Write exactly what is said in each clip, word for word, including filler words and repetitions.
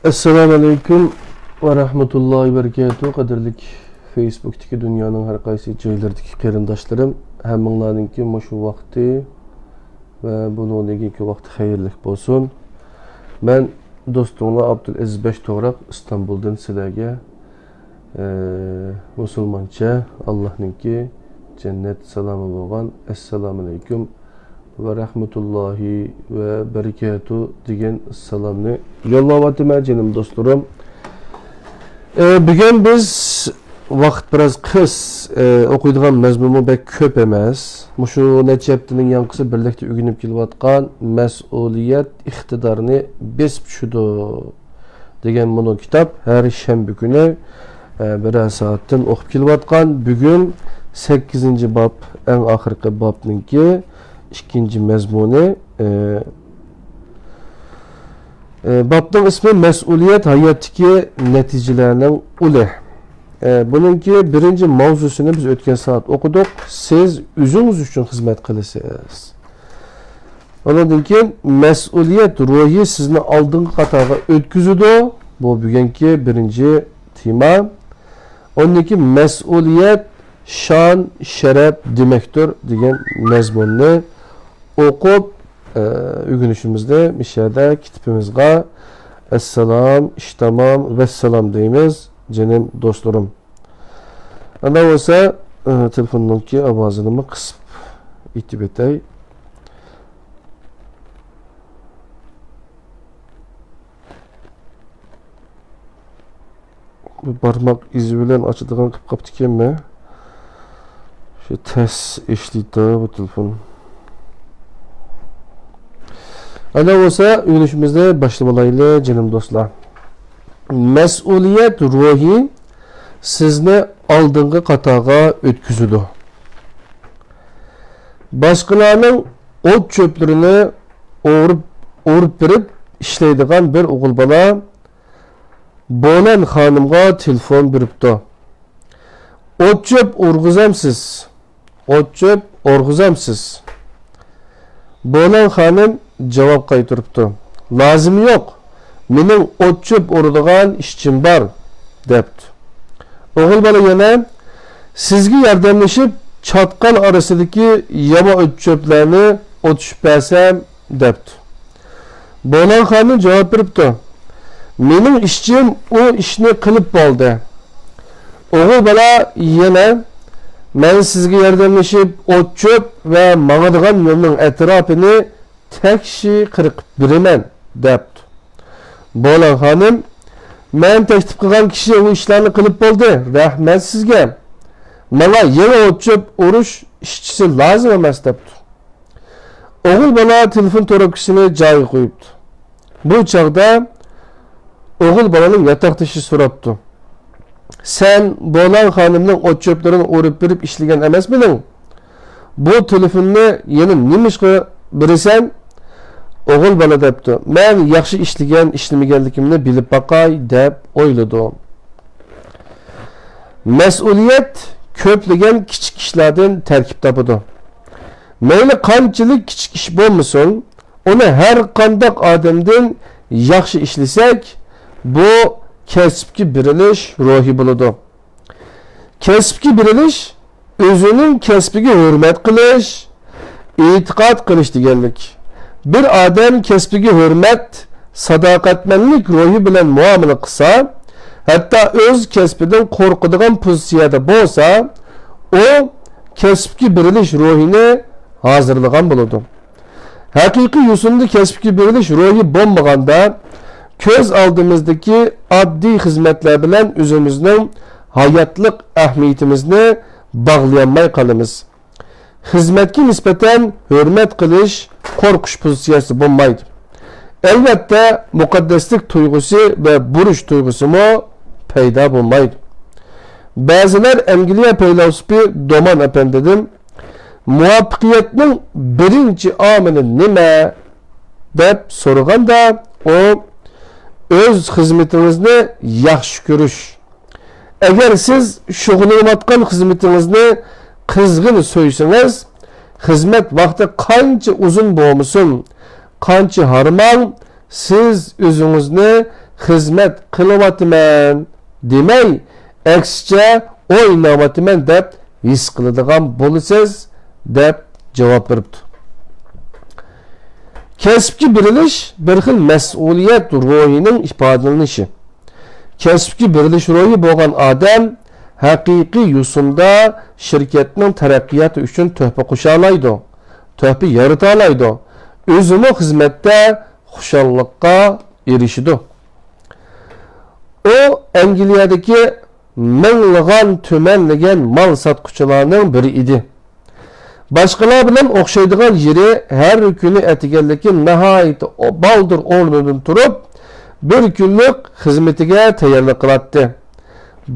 ئەسسالامۇ ئەلەيكۇم ۋە رەھمەتۇللاھى ۋە بەرىكاتۇھ. قەدىرلىك فېيسبۇكتىكى دۇنيانىڭ ھەر قايسى جايلىرىدىكى قېرىنداشلىرىم، ھەممىڭلارنىڭكى مۇشۇ ۋاقتى ۋە بۇنىڭدىن كېيىنكى ۋاقتى خەيرلىك بولسۇن. مەن دوستۇڭلار ئابدۇلئەزىز بەش توغراق ئىستانبۇلدىن سىلەرگە، ئە، مۇسۇلمانچە ئاللاھنىڭكى جەننەت سالامى بولغان ئەسسالامۇ ئەلەيكۇم ۋە رەھمەتۇللاھى ۋە بەرىكاتۇھ دېگەن سالامنى يوللاۋاتىمەن، جېنىم دوستلىرىم. ئە، بۈگۈن بىز ۋاقىت بىراز قىس، ئە، ئوقۇيدىغان مەزمۇنمۇ بەك كۆپ ئەمەس. مۇشۇ نەچچە ھەپتىنىڭ ياڭقىسى بىرلىكتە ئۆگىنىپ كېلىۋاتقان مەسئۇلىيەت ئىقتىدارنى بېسىپ چۈشىدۇ دېگەن مۇنۇ كىتاب ھەر شەنبە كۈنى، ئە، بىرەر سائەتتىن ئوقۇپ كېلىۋاتقان. بۈگۈن سەككىزىنچى باب، ئەڭ ئاخىرقى بابنىڭكى ئىككىنچى مەزمۇنى، ئە، ئە، بابنىڭ ئىسمى مەسئۇلىيەت ھاياتتىكى نەتىجىلەرنىڭ ئۇلى. ئە، بۇنىڭكى بىرىنچى ماۋزۇسىنى بىز ئۆتكەن سائەت ئوقۇدۇق. سىز ئۆزىڭىز ئۈچۈن خىزمەت قىلىسىز. ئۇنىڭدىن كېيىن مەسئۇلىيەت روھى سىزنى ئالدىنقى قاتارغا ئۆتكۈزىدۇ. بۇ بۈگۈنكى بىرىنچى تېما. ئۇنىڭدىن كېيىن مەسئۇلىيەت شان، شەرەپ دېمەكتۇر دېگەن مەزمۇننى ئوقۇپ، ئە، ئۆگىنىشىمىزنى مۇشۇ يەردە كىتابىمىزغا ئەسسالام، ئىشتامام، ۋەسسالام دەيمىز، جېنىم دوستلىرىم. ئانداق بولسا، ئە، تېلېفوننىڭكى ئاۋازىنىمۇ قىسىپ ئېيتىپ ئۆتەي. بۇ بارماق ئىزى بىلەن ئاچىدىغان قىلىپ قاپتىكەنمەن. شۇ تەس ئىشلىتە بۇ تېلېفون. ئانداق بولسا، ئۆگىنىشىمىزنى باشلىۋالايلى، جېنىم دوستلار. مەسئۇلىيەت روھى سىزنى ئالدىنقى قاتارغا ئۆتكۈزىدۇ. باشقىلارنىڭ ئوت-چۆپلىرىنى ئورۇپ، ئورۇپ بېرىپ ئىشلەيدىغان بىر ئوغۇل بالا بولەن خانىمغا تېلېفون بېرىپتۇ. «ئوت-چۆپ ئورغۇزامسىز؟ ئوت-چۆپ ئورغۇزامسىز؟» بولەن خانىم جاۋاب قايتۇرۇپتۇ. «لازىمى يوق، مېنىڭ ئوت-چۆپ ئورىدىغان ئىشچىم بار» دەپتۇ. ئوغۇل بالا يەنە: «سىزگە ياردەملىشىپ چاتقال ئارىسىدىكى ياۋا ئوت-چۆپلەرنى ئوتۇشۇپ بەرسەم» دەپتۇ. بولەن خانىم جاۋاب بېرىپتۇ: «مېنىڭ ئىشچىم ئۇ ئىشنى قىلىپ بولدى.» ئوغۇل بالا يەنە: «مەن سىزگە ياردەملىشىپ ئوت-چۆپ ۋە ماڭىدىغان يولنىڭ ئەتراپىنى تەكشى قىرقىپ بېرىمەن» دەپتۇ. بولەن خانىم: «مەن تەكلىپ قىلغان كىشى ئۇ ئىشلارنى قىلىپ بولدى، رەھمەت سىزگە. ماڭا يېڭى ئوت-چۆپ ئورۇش ئىشچىسى لازىم ئەمەس» دەپتۇ. ئوغۇل بالا تېلېفون تۇرۇپكىسىنى جايىغا قويۇپتۇ. بۇ چاغدا ئوغۇل بالىنىڭ ياتاقدىشى سوراپتۇ: «سەن بولەن خانىمنىڭ ئوت-چۆپلىرىنى ئورۇپ بېرىپ ئىشلىگەن ئەمەسمىدىڭ؟ بۇ تېلېفوننى يەنە نېمىشقا بېرىسەن؟» ئوغۇل بالا دەپتۇ: «مەن ياخشى ئىشلىگەن، ئىشلىمىگەنلىكىمنى بىلىپ باقاي» دەپ ئويلىدى. مەسئۇلىيەت كۆپلىگەن كىچىك ئىشلاردىن تەركىب تاپىدۇ. مەيلى قانچىلىك كىچىك ئىش بولمىسۇن، ئۇنى ھەر قانداق ئادەمدىن ياخشى ئىشلىسەك، بۇ كەسىپكە بېرىلىش روھى بولىدۇ. كەسىپكە بېرىلىش ئۆزىنىڭ كەسپىگە ھۆرمەت قىلىش، ئېتىقاد قىلىش دېگەنلىك. بىر ئادەم كەسپىگە ھۆرمەت، ساداقەتمەنلىك روھى بىلەن مۇئامىلە قىلسا، ھەتتا ئۆز كەسپىدىن قورقىدىغان پوزىتسىيەدە بولسا، ئۇ كەسىپكە بېرىلىش روھىنى ھازىرلىغان بولىدۇ. ھەقىقىي يوسۇندا كەسىپكە بېرىلىش روھى بولمىغاندا، كۆز ئالدىمىزدىكى ئاددىي خىزمەتلەر بىلەن ئۆزىمىزنىڭ ھاياتلىق ئەھمىيىتىمىزنى باغلىيالماي قالىمىز. خىزمەتكە نىسبەتەن ھۆرمەت قىلىش، قورقۇش پوزىتسىيەسى بولمايدۇ. ئەلۋەتتە، مۇقەددەسلىك تۇيغۇسى ۋە بۇرچ تۇيغۇسىمۇ پەيدا بولمايدۇ. بەزىلەر ئەنگلىيە پەيلاسوپى دومان ئەپەندىدىن «مۇۋەپپەقىيەتنىڭ بىرىنچى ئامىلى نېمە؟» دەپ سورىغاندا، ئۇ: «ئۆز خىزمىتىڭىزنى ياخشى كۆرۈش. ئەگەر سىز شۇغۇللىنىۋاتقان خىزمىتىڭىزنى قىزغىن سۆيسىڭىز، خىزمەت ۋاقتى قانچە ئۇزۇن بولمىسۇن، قانچە ھارماڭ، سىز ئۆزىڭىزنى خىزمەت قىلىۋاتىمەن دېمەي، ئەكسىچە ئويناۋاتىمەن دەپ ھېس قىلىدىغان بولىسىز، دەپ جاۋاب بېرىپتۇ. كەسىپكە بېرىلىش بىر خىل مەسئۇلىيەت روھىنىڭ ئىپادىلىنىشى. كەسىپكە بېرىلىش روھى بولغان ئادەم ھەقىقىي يوسۇندا شىركەتنىڭ تەرەققىياتى ئۈچۈن تۆھپە قوشالايدۇ، تۆھپە يارىتالايدۇ، ئۆزىمۇ خىزمەتتە خۇشاللىققا ئېرىشىدۇ. ئۇ ئەنگلىيەدىكى مىڭلىغان تۈمەنلىگەن مال ساتقۇچىلارنىڭ بىرى ئىدى. باشقىلار بىلەن ئوخشايدىغان يېرى، ھەر كۈنى ئەتىگەنلىكى ناھايىتى بالدۇر ئورنىدىن تۇرۇپ، بىر كۈنلۈك خىزمىتىگە تەييارلىق قىلاتتى.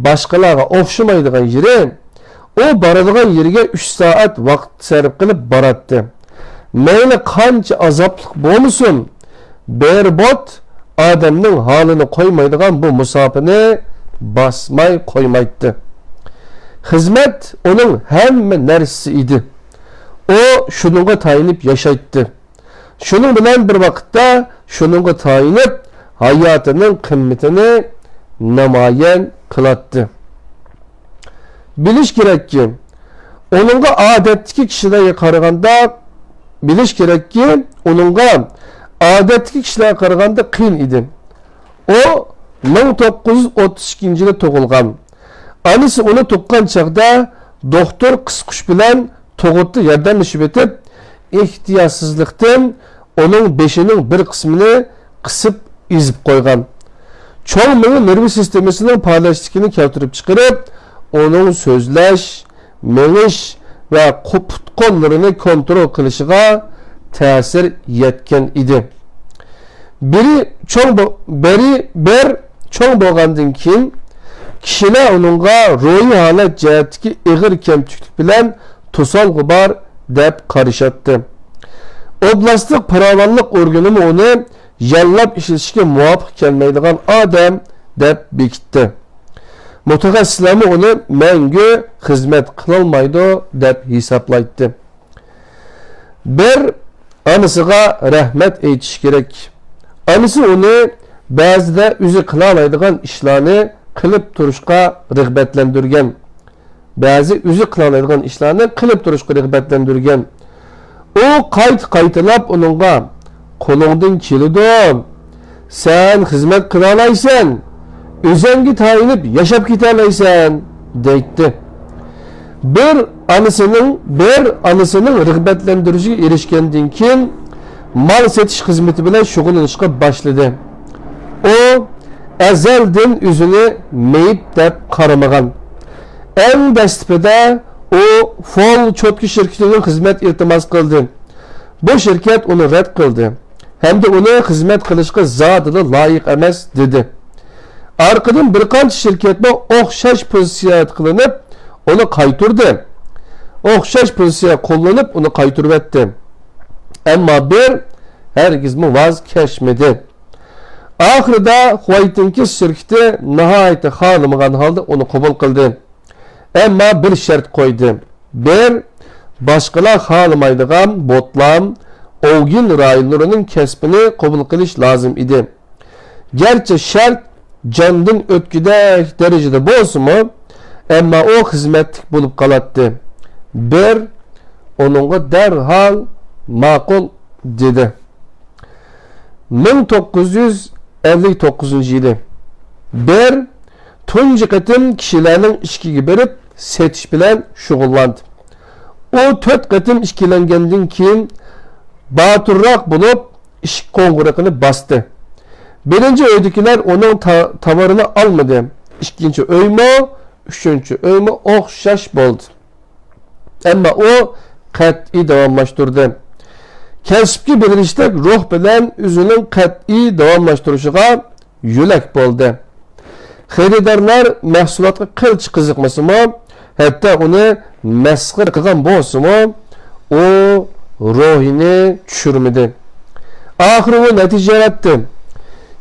باشقىلارغا ئوخشىمايدىغان يېرى، ئۇ بارىدىغان يېرىگە ئۈچ سائەت ۋاقىت سەرپ قىلىپ باراتتى. مەيلى قانچە ئازابلىق بولمىسۇن، بېربوت ئادەمنىڭ ھالىنى قويمايدىغان بۇ مۇساپىنى باسماي قويمايتتى. خىزمەت ئۇنىڭ ھەممە نەرسىسى ئىدى. ئۇ شۇنىڭغا تايىنىپ ياشايتتى. شۇنىڭ بىلەن بىر ۋاقىتتا شۇنىڭغا تايىنىپ ھاياتىنىڭ قىممىتىنى نامايان قىلاتتى. بىلىش كېرەككى، ئۇنىڭغا ئادەتتىكى كىشىلەرگە قارىغاندا، بىلىش كېرەككى، ئۇنىڭغا ئادەتتىكى كىشىلەرگە قارىغاندا قىيىن ئىدى. ئۇ مىڭ توققۇز يۈز ئوتتۇز ئىككىنچى يىلى تۇغۇلغان. ئانىسى ئۇنى تۇغقان چاغدا دوختۇر قىسقۇچ بىلەن تۇغۇتتا ياردەملىشىۋېتىپ، ئېھتىياتسىزلىقتىن ئۇنىڭ بېشىنىڭ بىر قىسمىنى قىسىپ ئېزىپ قويغان. چوڭ مېڭە نېرۋا سىستېمىسىنىڭ پالەچلىكىنى كەلتۈرۈپ چىقىرىپ، ئۇنىڭ سۆزلەش، مېڭىش ۋە قو-، پۇت-قوللىرىنى كونترول قىلىشىغا تەسىر يەتكەن ئىدى. بىرى چوڭ بو-، بىرى بىر چوڭ بولغاندىن كېيىن، كىشىلەر ئۇنىڭغا روھىي ھالەت جەھەتتىكى ئېغىر كەمتۈكلۈك بىلەن توسالغۇ بار دەپ قارىشاتتى. ئوبلاستلىق پاراۋانلىق ئورگىنىمۇ ئۇنى ياللاپ ئىشلىتىشكە مۇۋاپىق كەلمەيدىغان ئادەم دەپ بېكىتتى. مۇتەخەسسىسلەرمۇ ئۇنى مەڭگۈ خىزمەت قىلالمايدۇ دەپ ھېسابلايتتى. بىر ئانىسىغا رەھمەت ئېيتىش كېرەك. ئانىسى ئۇنى بەزىدە ئۆزى قىلالايدىغان ئىشلارنى قىلىپ تۇرۇشقا رىغبەتلەندۈرگەن. بەزى ئۆزى قىلالايدىغان ئىشلارنى قىلىپ تۇرۇشقا رىغبەتلەندۈرگەن. ئۇ قايتا-قايتىلاپ ئۇنىڭغا، «قولۇڭدىن كېلىدۇ، سەن خىزمەت قىلالايسەن، ئۆزۈڭگە تايىنىپ ياشاپ كېتەلەيسەن» دەيتتى. بىر ئانىسىنىڭ، بىر ئانىسىنىڭ رىغبەتلەندۈرۈشىگە ئېرىشكەندىن كېيىن، مال سېتىش خىزمىتى بىلەن شۇغۇللىنىشقا باشلىدى. ئۇ ئەزەلدىن ئۆزىنى مېيىپ دەپ قارىمىغان. ئەڭ دەسلىپىدە ئۇ فول چوتكا شىركىتىدىن خىزمەت ئىلتىماس قىلدى. بۇ شىركەت ئۇنى رەت قىلدى ھەمدە ئۇنى خىزمەت قىلىشقا زادىلا لايىق ئەمەس، دېدى. ئارقىدىن بىر قانچە شىركەتمۇ ئوخشاش پوزىتسىيە قىلىنىپ، ئۇنى قايتۇردى. ئوخشاش پوزىتسىيە قوللىنىپ، ئۇنى قايتۇرۇۋەتتى. ئەمما بىر ھەرگىزمۇ ۋاز كەچمىدى. ئاخىرىدا خۇايتىنكىس شىركىتى ناھايىتى خالىمىغان ھالدا ئۇنى قوبۇل قىلدى. ئەمما بىر شەرت قويدى. بىر، باشقىلار خالىمايدىغان بوتلام، ئوۋگىن رايونلىرىنىڭ كەسپىنى قوبۇل قىلىش لازىم ئىدى. گەرچە شەرت جاندىن ئۆتكۈدەك دەرىجىدە بولسىمۇ، ئەمما ئۇ خىزمەتلىك بولۇپ قالاتتى. بىر ئۇنىڭغا دەرھال ماقۇل دېدى. مىڭ توققۇز يۈز ئەللىك توققۇزىنچى يىلى بىر تۇنجى قېتىم كىشىلەرنىڭ ئىشىكىگە بېرىپ سېتىش بىلەن شۇغۇللاندى. ئۇ تۆت قېتىم ئىككىلەنگەندىن كېيىن باتۇرراق بولۇپ ئىشىك قوڭغۇرىقىنى باستى. بىرىنچى ئۆيدىكىلەر ئۇنىڭ تا-، تاۋىرىنى ئالمىدى. ئىككىنچى ئۆيمۇ، ئۈچىنچى ئۆيمۇ ئوخشاش بولدى. ئەمما ئۇ قەتئىي داۋاملاشتۇردى. كەسىپكە بېرىلىشتەك روھ بىلەن ئۆزىنىڭ قەتئىي داۋاملاشتۇرۇشىغا يۆلەك بولدى. خېرىدارلار مەھسۇلاتقا قىلچە قىزىقمىسىمۇ، ھەتتا ئۇنى مەسخىرە قىلغان بولسىمۇ، ئۇ روھىنى چۈشۈرمىدى. ئاخىرى ئۇ نەتىجە ياراتتى.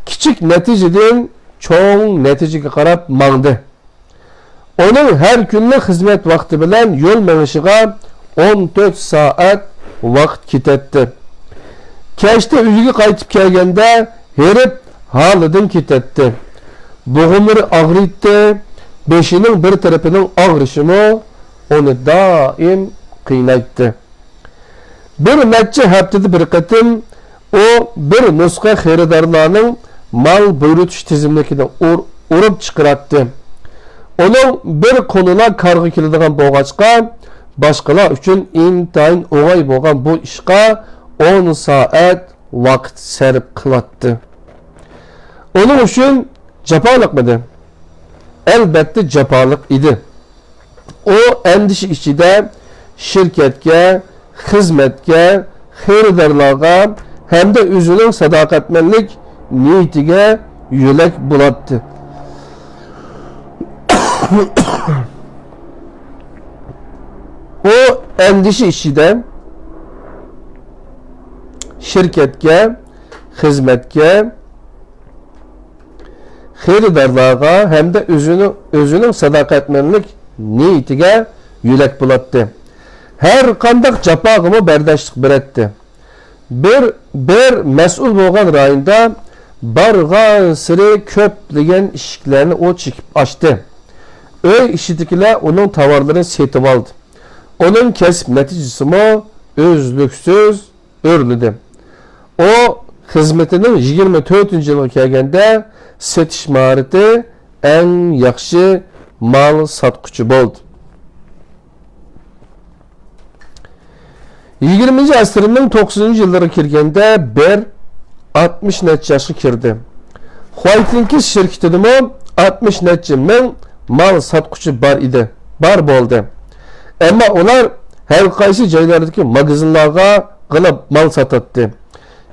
كىچىك نەتىجىدىن چوڭ نەتىجىگە قاراپ ماڭدى. ئۇنىڭ ھەر كۈنلۈك خىزمەت ۋاقتى بىلەن يول مېڭىشىغا ئون تۆت سائەت ۋاقىت كېتەتتى. كەچتە ئۆيىگە قايتىپ كەلگەندە، ھېرىپ ھالىدىن كېتەتتى. بوغۇملىرى ئاغرىيتتى، بېشىنىڭ بىر تەرىپىنىڭ ئاغرىشىمۇ ئۇنى دائىم قىينايتتى. بىر نەچچە ھەپتىدە بىر قېتىم ئۇ بىر نۇسخا خېرىدارلارنىڭ مال بۇيرۇتۇش تىزىملىكىنى ئۇر-، ئۇرۇپ چىقىراتتى. ئۇنىڭ بىر قولىلا كارغا كېلىدىغان بولغاچقا، باشقىلار ئۈچۈن ئىنتايىن ئوڭاي بولغان بۇ ئىشقا ئون سائەت ۋاقىت سەرپ قىلاتتى. ئۇنىڭ ئۈچۈن جاپالىقمىدى؟ ئەلبەتتە جاپالىق ئىدى. ئۇ ئەندىشە ئىچىدە شىركەتكە، خىزمەتكە، خېرىدارلارغا ھەمدە ئۆزىنىڭ ساداقەتمەنلىك نىيىتىگە يۆلەك بولاتتى. ئۇ ئەندىشە ئىچىدە شىركەتكە، خىزمەتكە، خېرىدارلارغا ھەمدە ئۆزىنىڭ، ئۆزىنىڭ ساداقەتمەنلىك نىيىتىگە يۆلەك بولاتتى. ھەر قانداق جاپاغىمۇ بەرداشلىق بېرەتتى. بىر، بىر مەسئۇل بولغان رايوندا بارغانسېرى كۆپلىگەن ئىشىكلەرنى ئۇ چېكىپ ئاچتى. ئۆي ئىچىدىكىلەر ئۇنىڭ تاۋارلىرىنى سېتىۋالدى. ئۇنىڭ كەسىپ نەتىجىسىمۇ ئۈزلۈكسىز ئۆرلىدى. ئۇ خىزمىتىنىڭ يىگىرمە تۆتىنچى يىلىغا كەلگەندە، سېتىش ماھارىتى ئەڭ ياخشى مال ساتقۇچى بولدى. يىگىرمىنچى ئەسىرنىڭ توقسىنىنچى يىللىرىغا كىرگەندە، بېر ئاتمىش نەچچە ياشقا كىردى. خۇايتىنكىس شىركىتىدىمۇ ئاتمىش نەچچە مىڭ مال ساتقۇچى بار ئىدى، بار بولدى. ئەمما ئۇلار ھەر قايسى جايلاردىكى ماگىزىنلارغا غىلا مال ساتاتتى.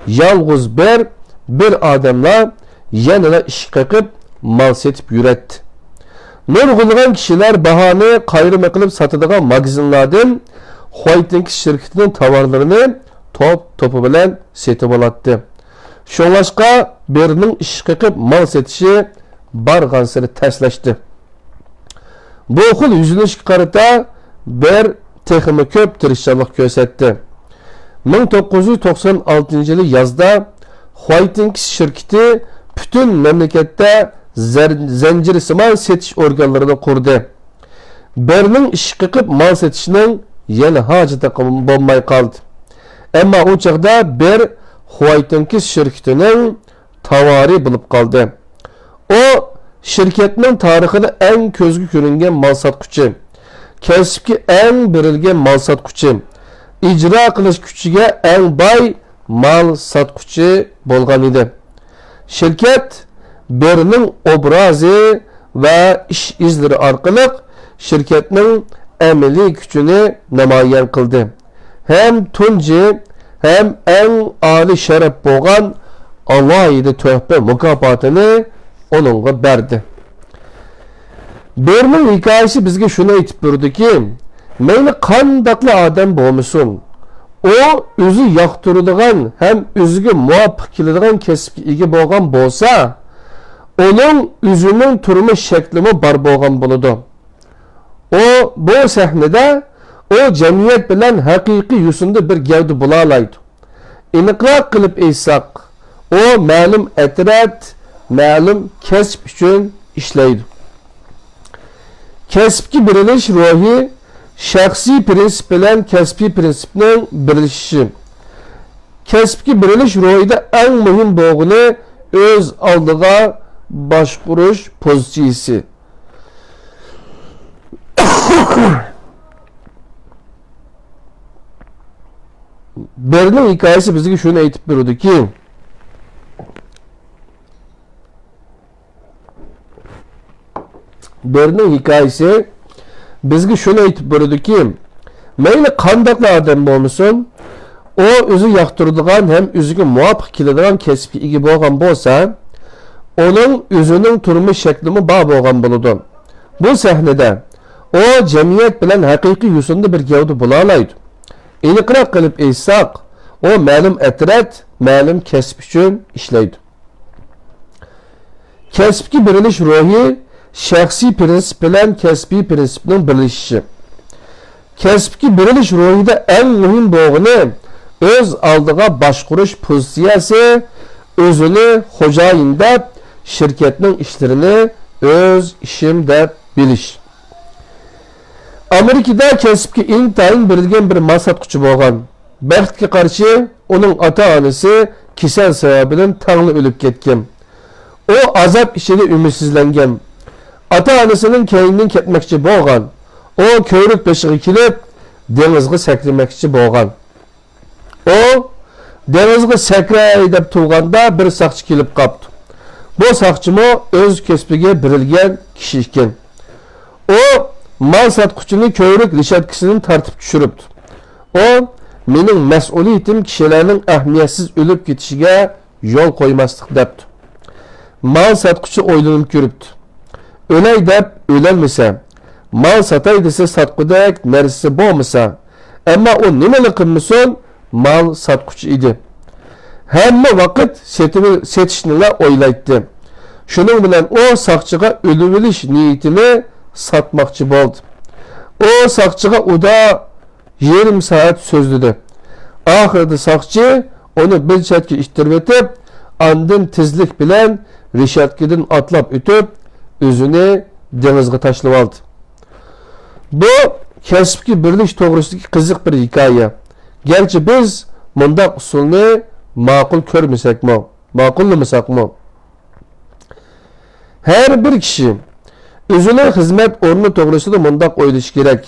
يالغۇز بېر، بىر ئادەملا يەنىلا ئىشىك قېقىپ مال سېتىپ يۈرەتتى. نۇرغۇنلىغان كىشىلەر باھانى قايرىم قىلىپ ساتىدىغان ماگىزىنلاردىن خۇايتىنكىس شىركىتىنىڭ تاۋارلىرىنى توپ-توپى بىلەن سېتىۋالاتتى. شۇڭلاشقا بېرنىڭ ئىشىك قېقىپ مال سېتىشى بارغانسېرى تەسلەشتى. بۇ خىل يۈزلىنىشكە قارىتا بېر تېخىمۇ كۆپ تىرىشچانلىق كۆرسەتتى. مىڭ توققۇز يۈز توقسان ئالتىنچى يىلى يازدا خۇايتىنكىس شىركىتى پۈتۈن مەملىكەتتە زەر-، زەنجىرسىمان سېتىش ئورگانلىرىنى قۇردى. بېرنىڭ ئىشىك قېقىپ مال سېتىشنىڭ يەنە ھاجىتى بولماي قالدى. ئەمما ئۇ چاغدا بېر خۇايتىنكىس شىركىتىنىڭ تاۋارى بولۇپ قالدى. ئۇ شىركەتنىڭ تارىخىدا ئەڭ كۆزگە كۆرۈنگەن مال ساتقۇچى، كەسىپكە ئەڭ بېرىلگەن مال ساتقۇچى، ئىجرا قىلىش كۈچىگە ئەڭ باي مال ساتقۇچى بولغان ئىدى. شىركەت بېرنىڭ ئوبرازى ۋە ئىش ئىزلىرى ئارقىلىق شىركەتنىڭ ئەمەلىي كۈچىنى نامايان قىلدى. ھەم تۇنجى، ھەم ئەڭ ئالىي شەرەپ بولغان ئالاھىدە تۆھپە مۇكاپاتىنى ئۇنىڭغا بەردى. بېرنىڭ ھېكايىسى بىزگە شۇنى ئېيتىپ بېرىدۇكى، مەيلى قانداقلا ئادەم بولمىسۇن، ئۇ ئۆزى ياقتۇرىدىغان ھەم ئۆزىگە مۇۋاپىق كېلىدىغان كەسىپكە ئىگە بولغان بولسا، ئۇنىڭ ئۆزىنىڭ تۇرمۇش شەكلىمۇ بار بولغان بولىدۇ. ئۇ بۇ سەھنىدە ئۇ جەمئىيەت بىلەن ھەقىقىي يوسۇندا بىر گەۋدە بولالايدۇ. ئېنىقراق قىلىپ ئېيتساق، ئۇ مەلۇم ئەترەت، مەلۇم كەسىپ ئۈچۈن ئىشلەيدۇ. كەسىپكە بېرىلىش روھى شەخسىي پىرىنسىپ بىلەن كەسپىي پىرىنسىپنىڭ بىرلىشىشى. كەسىپكە بېرىلىش روھىدا ئەڭ مۇھىم بولغىنى ئۆز ئالدىغا باشقۇرۇش پوزىتسىيىسى. بېرنىڭ ھېكايىسى بىزگە شۇنى ئېيتىپ بېرىدۇكى، بېرنىڭ ھېكايىسى بىزگە شۇنى ئېيتىپ بېرىدۇكى، مەيلى قانداقلا ئادەم بولمىسۇن، ئۇ ئۆزى ياقتۇرىدىغان ھەم ئۆزىگە مۇۋاپىق كېلىدىغان كەسىپكە ئىگە بولغان بولسا، ئۇنىڭ ئۆزىنىڭ تۇرمۇش شەكلىمۇ بار بولغان بولىدۇ. بۇ سەھنىدە ئۇ جەمئىيەت بىلەن ھەقىقىي يوسۇندا بىر گەۋدە بولالايدۇ. ئېنىقراق قىلىپ ئېيتساق، ئۇ مەلۇم ئەترەت، مەلۇم كەسىپ ئۈچۈن ئىشلەيدۇ. كەسىپكە بېرىلىش روھى شەخسىي پىرىنسىپ بىلەن كەسپىي پىرىنسىپنىڭ بىرلىشىشى. كەسىپكە بېرىلىش روھىدا ئەڭ مۇھىم بولغىنى ئۆز ئالدىغا باشقۇرۇش پوزىتسىيەسى، ئۆزىنى خوجايىن دەپ، شىركەتنىڭ ئىشلىرىنى ئۆز ئىشىم دەپ بىلىش. ئامېرىكىدا كەسىپكە ئىنتايىن بېرىلگەن بىر مال ساتقۇچى بولغان. بەختكە قارشى، ئۇنىڭ ئاتا-ئانىسى كېسەل سەۋەبىدىن تەڭلا ئۆلۈپ كەتكەن. ئۇ ئازاب ئىچىدە ئۈمىدسىزلەنگەن. ئاتا-ئانىسىنىڭ كەينىدىن كەتمەكچى بولغان. ئۇ كۆۋرۈك بېشىغا كېلىپ، دېڭىزغا سەكرىمەكچى بولغان. ئۇ دېڭىزغا سەكرەي دەپ تۇرغاندا، بىر ساقچى كېلىپ قاپتۇ. بۇ ساقچىمۇ ئۆز كەسپىگە بېرىلگەن كىشى ئىكەن. ئۇ مال ساتقۇچىنى كۆۋرۈك رېشاتكىسىدىن تارتىپ چۈشۈرۈپتۇ. ئۇ، «مېنىڭ مەسئۇلىيىتىم كىشىلەرنىڭ ئەھمىيەتسىز ئۆلۈپ كېتىشىگە يول قويماسلىق» دەپتۇ. مال ساتقۇچى ئويلىنىپ كۆرۈپتۇ. ئۆلەي دەپ ئۆلەلمىسە، مال ساتاي دېسە ساتقۇدەك نەرسىسى بولمىسا، ئەمما ئۇ نېمىلا قىلمىسۇن، مال ساتقۇچى ئىدى. ھەممە ۋاقىت سېتىۋ-، سېتىشنىلا ئويلايتتى. شۇنىڭ بىلەن ئۇ ساقچىغا ئۆلۈۋېلىش نىيىتىنى ساتماقچى بولدى. ئۇ ساقچىغا ئۇدا يېرىم سائەت سۆزلىدى. ئاخىرىدا ساقچى ئۇنى بىر چەتكە ئىتتىرىۋېتىپ، ئاندىن تېزلىك بىلەن رېشاتكىدىن ئاتلاپ ئۆتۈپ، ئۆزىنى دېڭىزغا تاشلىۋالدى. بۇ كەسىپكە بېرىلىش توغرىسىدىكى قىزىق بىر ھېكايە. گەرچە بىز مۇنداق ئۇسۇلنى ماقۇل كۆرمىسەكمۇ، ماقۇللىمىساقمۇ، ھەر بىر كىشى ئۆزىنىڭ خىزمەت ئورنى توغرىسىدا مۇنداق ئويلىشى كېرەك: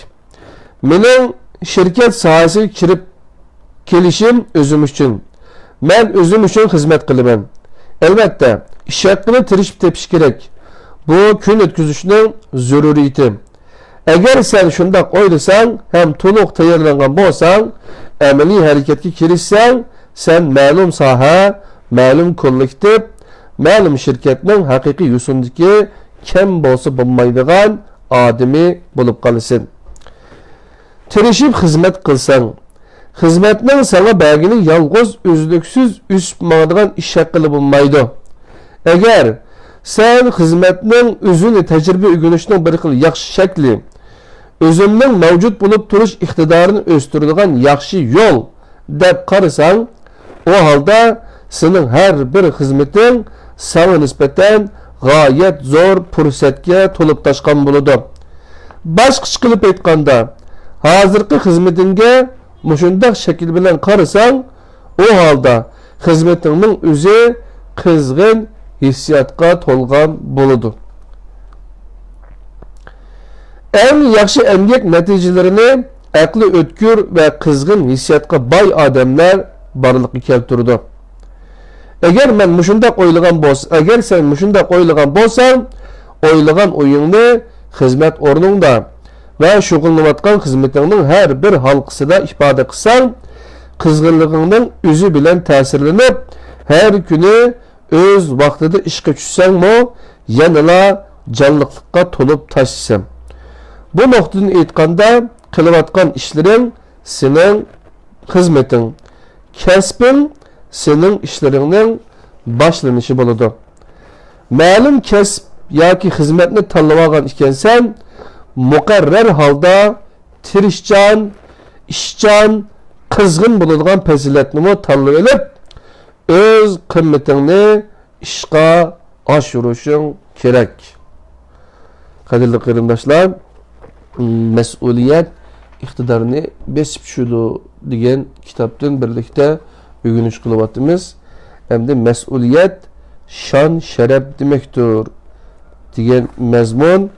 «مېنىڭ شىركەت ساھەسىگە كىرىپ كېلىشىم ئۆزۈم ئۈچۈن. مەن ئۆزۈم ئۈچۈن خىزمەت قىلىمەن.» ئەلۋەتتە، ئىش ھەققىنى تىرىشىپ تېپىش كېرەك. بۇ كۈن ئۆتكۈزۈشنىڭ زۆرۈرىيىتى. ئەگەر سەن شۇنداق ئويلىساڭ ھەم تولۇق تەييارلانغان بولساڭ، ئەمەلىي ھەرىكەتكە كىرىشسەڭ، سەن مەلۇم ساھە، مەلۇم كوللېكتىپ، مەلۇم شىركەتنىڭ ھەقىقىي يوسۇندىكى كەم بولسا بولمايدىغان ئادىمى بولۇپ قالىسەن. تىرىشىپ خىزمەت قىلساڭ، خىزمەتنىڭ ساڭا بەرگىنى يالغۇز ئۈزلۈكسىز ئۆسۈپ ماڭىدىغان ئىش ھەققىلا بولمايدۇ. ئەگەر سەن خىزمەتنىڭ ئۆزىنى تەجرىبە ئۆگىنىشنىڭ بىر خىل ياخشى شەكلى، ئۆزۈمنىڭ مەۋجۇت بولۇپ تۇرۇش ئىقتىدارىنى ئۆستۈرىدىغان ياخشى يول دەپ قارىساڭ، ئۇ ھالدا سېنىڭ ھەر بىر خىزمىتىڭ ساڭا نىسبەتەن غايەت زور پۇرسەتكە تولۇپ تاشقان بولىدۇ. باشقىچە قىلىپ ئېيتقاندا، ھازىرقى خىزمىتىڭگە مۇشۇنداق شەكىل بىلەن قارىساڭ، ئۇ ھالدا خىزمىتىڭنىڭ ئۆزى قىزغىن ھېسسىياتقا تولغان بولىدۇ. ئەڭ ياخشى ئەمگەك نەتىجىلىرىنى ئەقلى ئۆتكۈر ۋە قىزغىن ھېسسىياتقا باي ئادەملەر بارلىققا كەلتۈرىدۇ. ئەگەر مەن مۇشۇنداق ئويلىغان بولسا، ئەگەر سەن مۇشۇنداق ئويلىغان بولساڭ، ئويلىغان ئويۇڭنى خىزمەت ئورنۇڭدا ۋە شۇغۇللىنىۋاتقان خىزمىتىڭنىڭ ھەر بىر ھالقىسىدا ئىپادە قىلساڭ، قىزغىنلىقىڭنىڭ ئۆزى بىلەن تەسىرلىنىپ، ھەر كۈنى ئۆز ۋاقتىدا ئىشقا چۈشسەڭمۇ، يەنىلا جانلىقلىققا تولۇپ تاشلىسام. بۇ نۇقتىدىن ئېيتقاندا، قىلىۋاتقان ئىشلىرىڭ سېنىڭ خىزمىتىڭ، كەسپىڭ سېنىڭ ئىشلىرىڭنىڭ باشلىنىشى بولىدۇ. مەلۇم كەسىپ ياكى خىزمەتنى تاللىۋالغان ئىكەنسەن، مۇقەررەر ھالدا تىرىشچان، ئىشچان، قىزغىن بولىدىغان پەزىلەتنىمۇ تاللىۋېلىپ، ئۆز قىممىتىڭنى ئىشقا ئاشۇرۇشۇڭ كېرەك. قەدىرلىك قېرىنداشلار، مەسئۇلىيەت ئىقتىدارنى بېسىپ چۈشىدۇ دېگەن كىتابتىن بىرلىكتە ئۆگىنىش قىلىۋاتىمىز. ئەمدى مەسئۇلىيەت شان-شەرەپ دېمەكتۇر دېگەن مەزمۇن،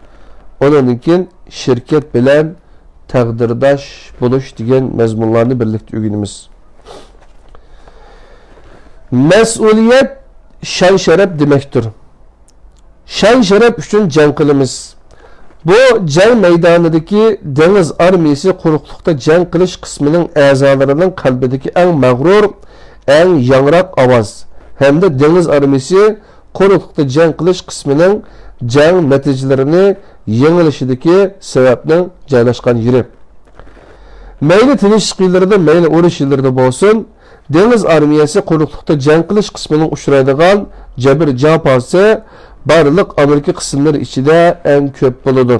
ئۇنىڭدىن كېيىن شىركەت بىلەن تەقدىرداش بولۇش دېگەن مەزمۇنلارنى بىرلىكتە ئۆگىنىمىز. مەسئۇلىيەت شان-شەرەپ دېمەكتۇر. شان-شەرەپ ئۈچۈن جەڭ قىلىمىز. بۇ جەڭ مەيدانىدىكى دېڭىز ئارمىيىسى قۇرۇقلۇقتا جەڭ قىلىش قىسمىنىڭ ئەزالىرىنىڭ قەلبىدىكى ئەڭ مەغرۇر، ئەڭ ياڭراق ئاۋاز ھەمدە دېڭىز ئارمىيىسى قۇرۇقلۇقتا جەڭ قىلىش قىسمىنىڭ جەڭ نەتىجىلىرىنى يېڭىلىشىدىكى سەۋەبنىڭ جايلاشقان يېرى. مەيلى تىنچلىق يىللىرىدا، مەيلى ئۇرۇش يىللىرىدا بولسۇن، دېڭىز ئارمىيەسى قۇرۇقلۇقتا جەڭ قىلىش قىسمىنىڭ ئۇچرايدىغان جەبىر-جاپاسى بارلىق ئامېرىكا قىسىملىرى ئىچىدە ئەڭ كۆپ بولىدۇ.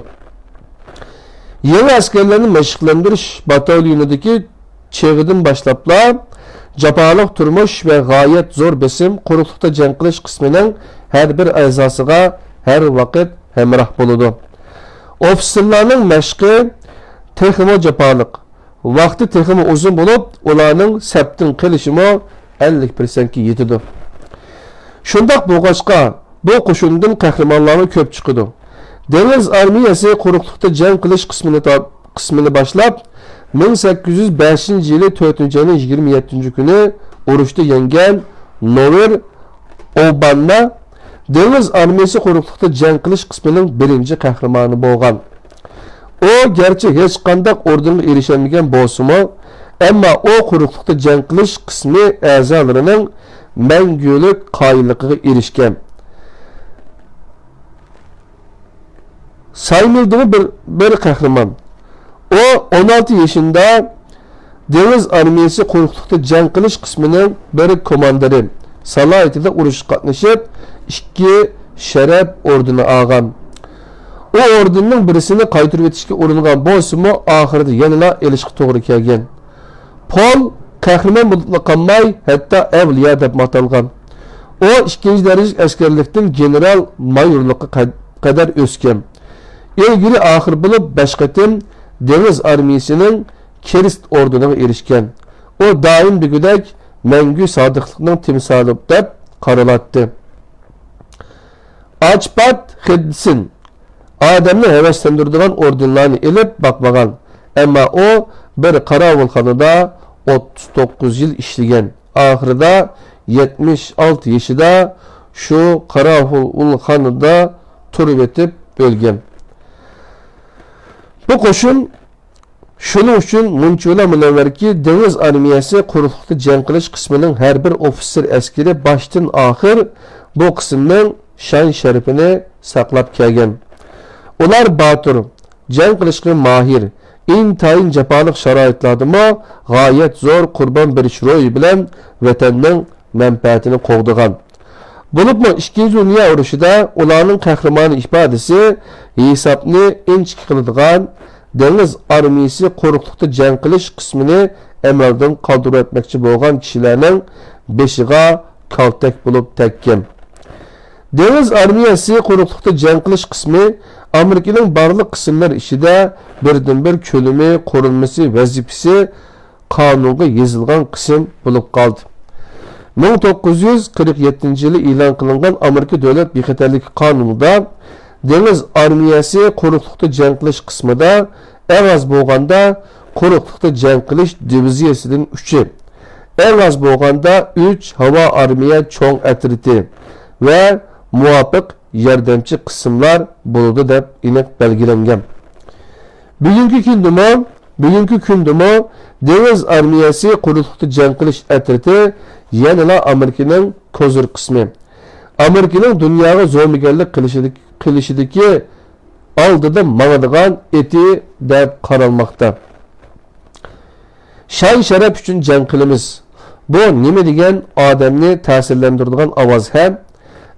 يېڭى ئەسكەرلەرنى مەشىقلەندۈرۈش باتاليونىدىكى چېغىدىن باشلاپلا، جاپالىق تۇرمۇش ۋە غايەت زور بېسىم قۇرۇقلۇقتا جەڭ قىلىش قىسمىنىڭ ھەر بىر ئەزاسىغا ھەر ۋاقىت ھەمراھ بولىدۇ. ئوفىتسېرلارنىڭ مەشقى تېخىمۇ جاپالىق، ۋاقتى تېخىمۇ ئۇزۇن بولۇپ، ئۇلارنىڭ سەپتىن قېلىشىمۇ ئەللىك پىرسەنتكە يېتىدۇ. شۇنداق بولغاچقا، بۇ قوشۇندىن قەھرىمانلارمۇ كۆپ چىقىدۇ. دېڭىز ئارمىيەسى قۇرۇقلۇقتا جەڭ قىلىش قىسمىنى تا-، قىسمىنى باشلاپ، مىڭ سەككىز يۈز بەشىنچى يىلى تۆتىنچى ئاينىڭ يىگىرمە يەتتىنچى كۈنى ئۇرۇشتا يەڭگەن نوۋېر ئوباننا دېڭىز ئارمىيەسى قۇرۇقلۇقتا جەڭ قىلىش قىسمىنىڭ بىرىنچى قەھرىمانى بولغان. ئۇ گەرچە ھېچقانداق ئوردېنغا ئېرىشەلمىگەن بولسىمۇ، ئەمما ئۇ قۇرۇقلۇقتا جەڭ قىلىش قىسمى ئەزالىرىنىڭ مەڭگۈلۈك قايىللىقىغا ئېرىشكەن. سايمىلدىمۇ بىر، بىر قەھرىمان. ئۇ ئون ئالتە يېشىندا دېڭىز ئارمىيەسى قۇرۇقلۇقتا جەڭ قىلىش قىسمىنىڭ بىر كوماندىرى سالاھىيىتىدە ئۇرۇشقا قاتنىشىپ، ئىككى شەرەپ ئوردېنى ئالغان. ئۇ ئوردېننىڭ بىرسىنى قايتۇرۇۋېتىشكە ئۇرۇنغان بولسىمۇ، ئاخىرىدا يەنىلا ئېلىشقا توغرا كەلگەن. پول قەھرىمان بولۇپلا قالماي، ھەتتا ئەۋلىيا دەپمۇ ئاتالغان. ئۇ ئىككىنچى دەرىجىلىك ئەسكەرلىكتىن گېنېرال مايورلۇققا قەد-، قەدەر ئۆسكەن. ئىلگىرى ئاخىر بولۇپ بەش قېتىم دېڭىز ئارمىيەسىنىڭ كرېست ئوردېنىغا ئېرىشكەن. ئۇ دائىم دېگۈدەك مەڭگۈ سادىقلىقنىڭ تىمسالى دەپ قارىلاتتى. ئاچپات خېدسىن ئادەمنى ھەۋەسلەندۈرىدىغان ئوردېنلارنى ئېلىپ باقمىغان، ئەمما ئۇ بىر قاراۋۇلخانىدا ئوتتۇز توققۇز يىل ئىشلىگەن. ئاخىرىدا يەتمىش ئالتە يېشىدا شۇ قاراۋۇلخانىدا تۇرۇۋېتىپ ئۆلگەن. بۇ قوشۇن شۇنىڭ ئۈچۈن مۇنچىۋالا مۇنەۋۋەركى، دېڭىز ئارمىيەسى قۇرۇقلۇقتا جەڭ قىلىش قىسمىنىڭ ھەر بىر ئوفىتسېر ئەسكىرى باشتىن ئاخىر بۇ قىسىمنىڭ شان-شەرىپىنى ساقلاپ كەلگەن. ئۇلار باتۇر، جەڭ قىلىشقا ماھىر، ئىنتايىن جاپالىق شارائىتلاردىمۇ غايەت زور قۇربان بېرىش روھى بىلەن ۋەتەننىڭ مەنپەئەتىنى قوغدىغان. بولۇپمۇ ئىككىنچى دۇنيا ئۇرۇشىدا ئۇلارنىڭ قەھرىمانىي ئىپادىسى ھېسابنى ئىنچىكە قىلىدىغان، دېڭىز ئارمىيىسى قۇرۇقلۇقتا جەڭ قىلىش قىسمىنى ئەمەلدىن قالدۇرۇۋەتمەكچى بولغان كىشىلەرنىڭ بېشىغا كالتەك بولۇپ تەگكەن. دېڭىز ئارمىيەسى قۇرۇقلۇقتا جەڭ قىلىش قىسمى ئامېرىكىنىڭ بارلىق قىسىملىرى ئىچىدە بىردىنبىر كۆلىمى، قۇرۇلمىسى، ۋەزىپىسى قانۇنغا يېزىلغان قىسىم بولۇپ قالدى. مىڭ توققۇز يۈز قىرىق يەتتىنچى يىلى ئېلان قىلىنغان ئامېرىكا دۆلەت بىخەتەرلىكى قانۇنىدا دېڭىز ئارمىيەسى قۇرۇقلۇقتا جەڭ قىلىش قىسمىدا ئەڭ ئاز بولغاندا قۇرۇقلۇقتا جەڭ قىلىش دىۋىزىيەسىدىن ئۈچى، ئەڭ ئاز بولغاندا ئۈچ ھاۋا ئارمىيە چوڭ ئەترىتى ۋە مۇۋاپىق ياردەمچى قىسىملار بولىدۇ دەپ ئېنىق بەلگىلەنگەن. بۈگۈنكى كۈندىمۇ، بۈگۈنكى كۈندىمۇ دېڭىز ئارمىيەسى قۇرۇقلۇقتا جەڭ قىلىش ئەترىتى يەنىلا ئامېرىكىنىڭ كوزىر قىسمى. ئامېرىكىنىڭ دۇنياغا زومىگەرلىك قىلىشىدىكى، قىلىشىدىكى ئالدىدا ماڭىدىغان ئېتى دەپ قارالماقتا. شان-شەرەپ ئۈچۈن جەڭ قىلىمىز. بۇ نېمە دېگەن ئادەمنى تەسىرلەندۈرىدىغان ئاۋاز ھە؟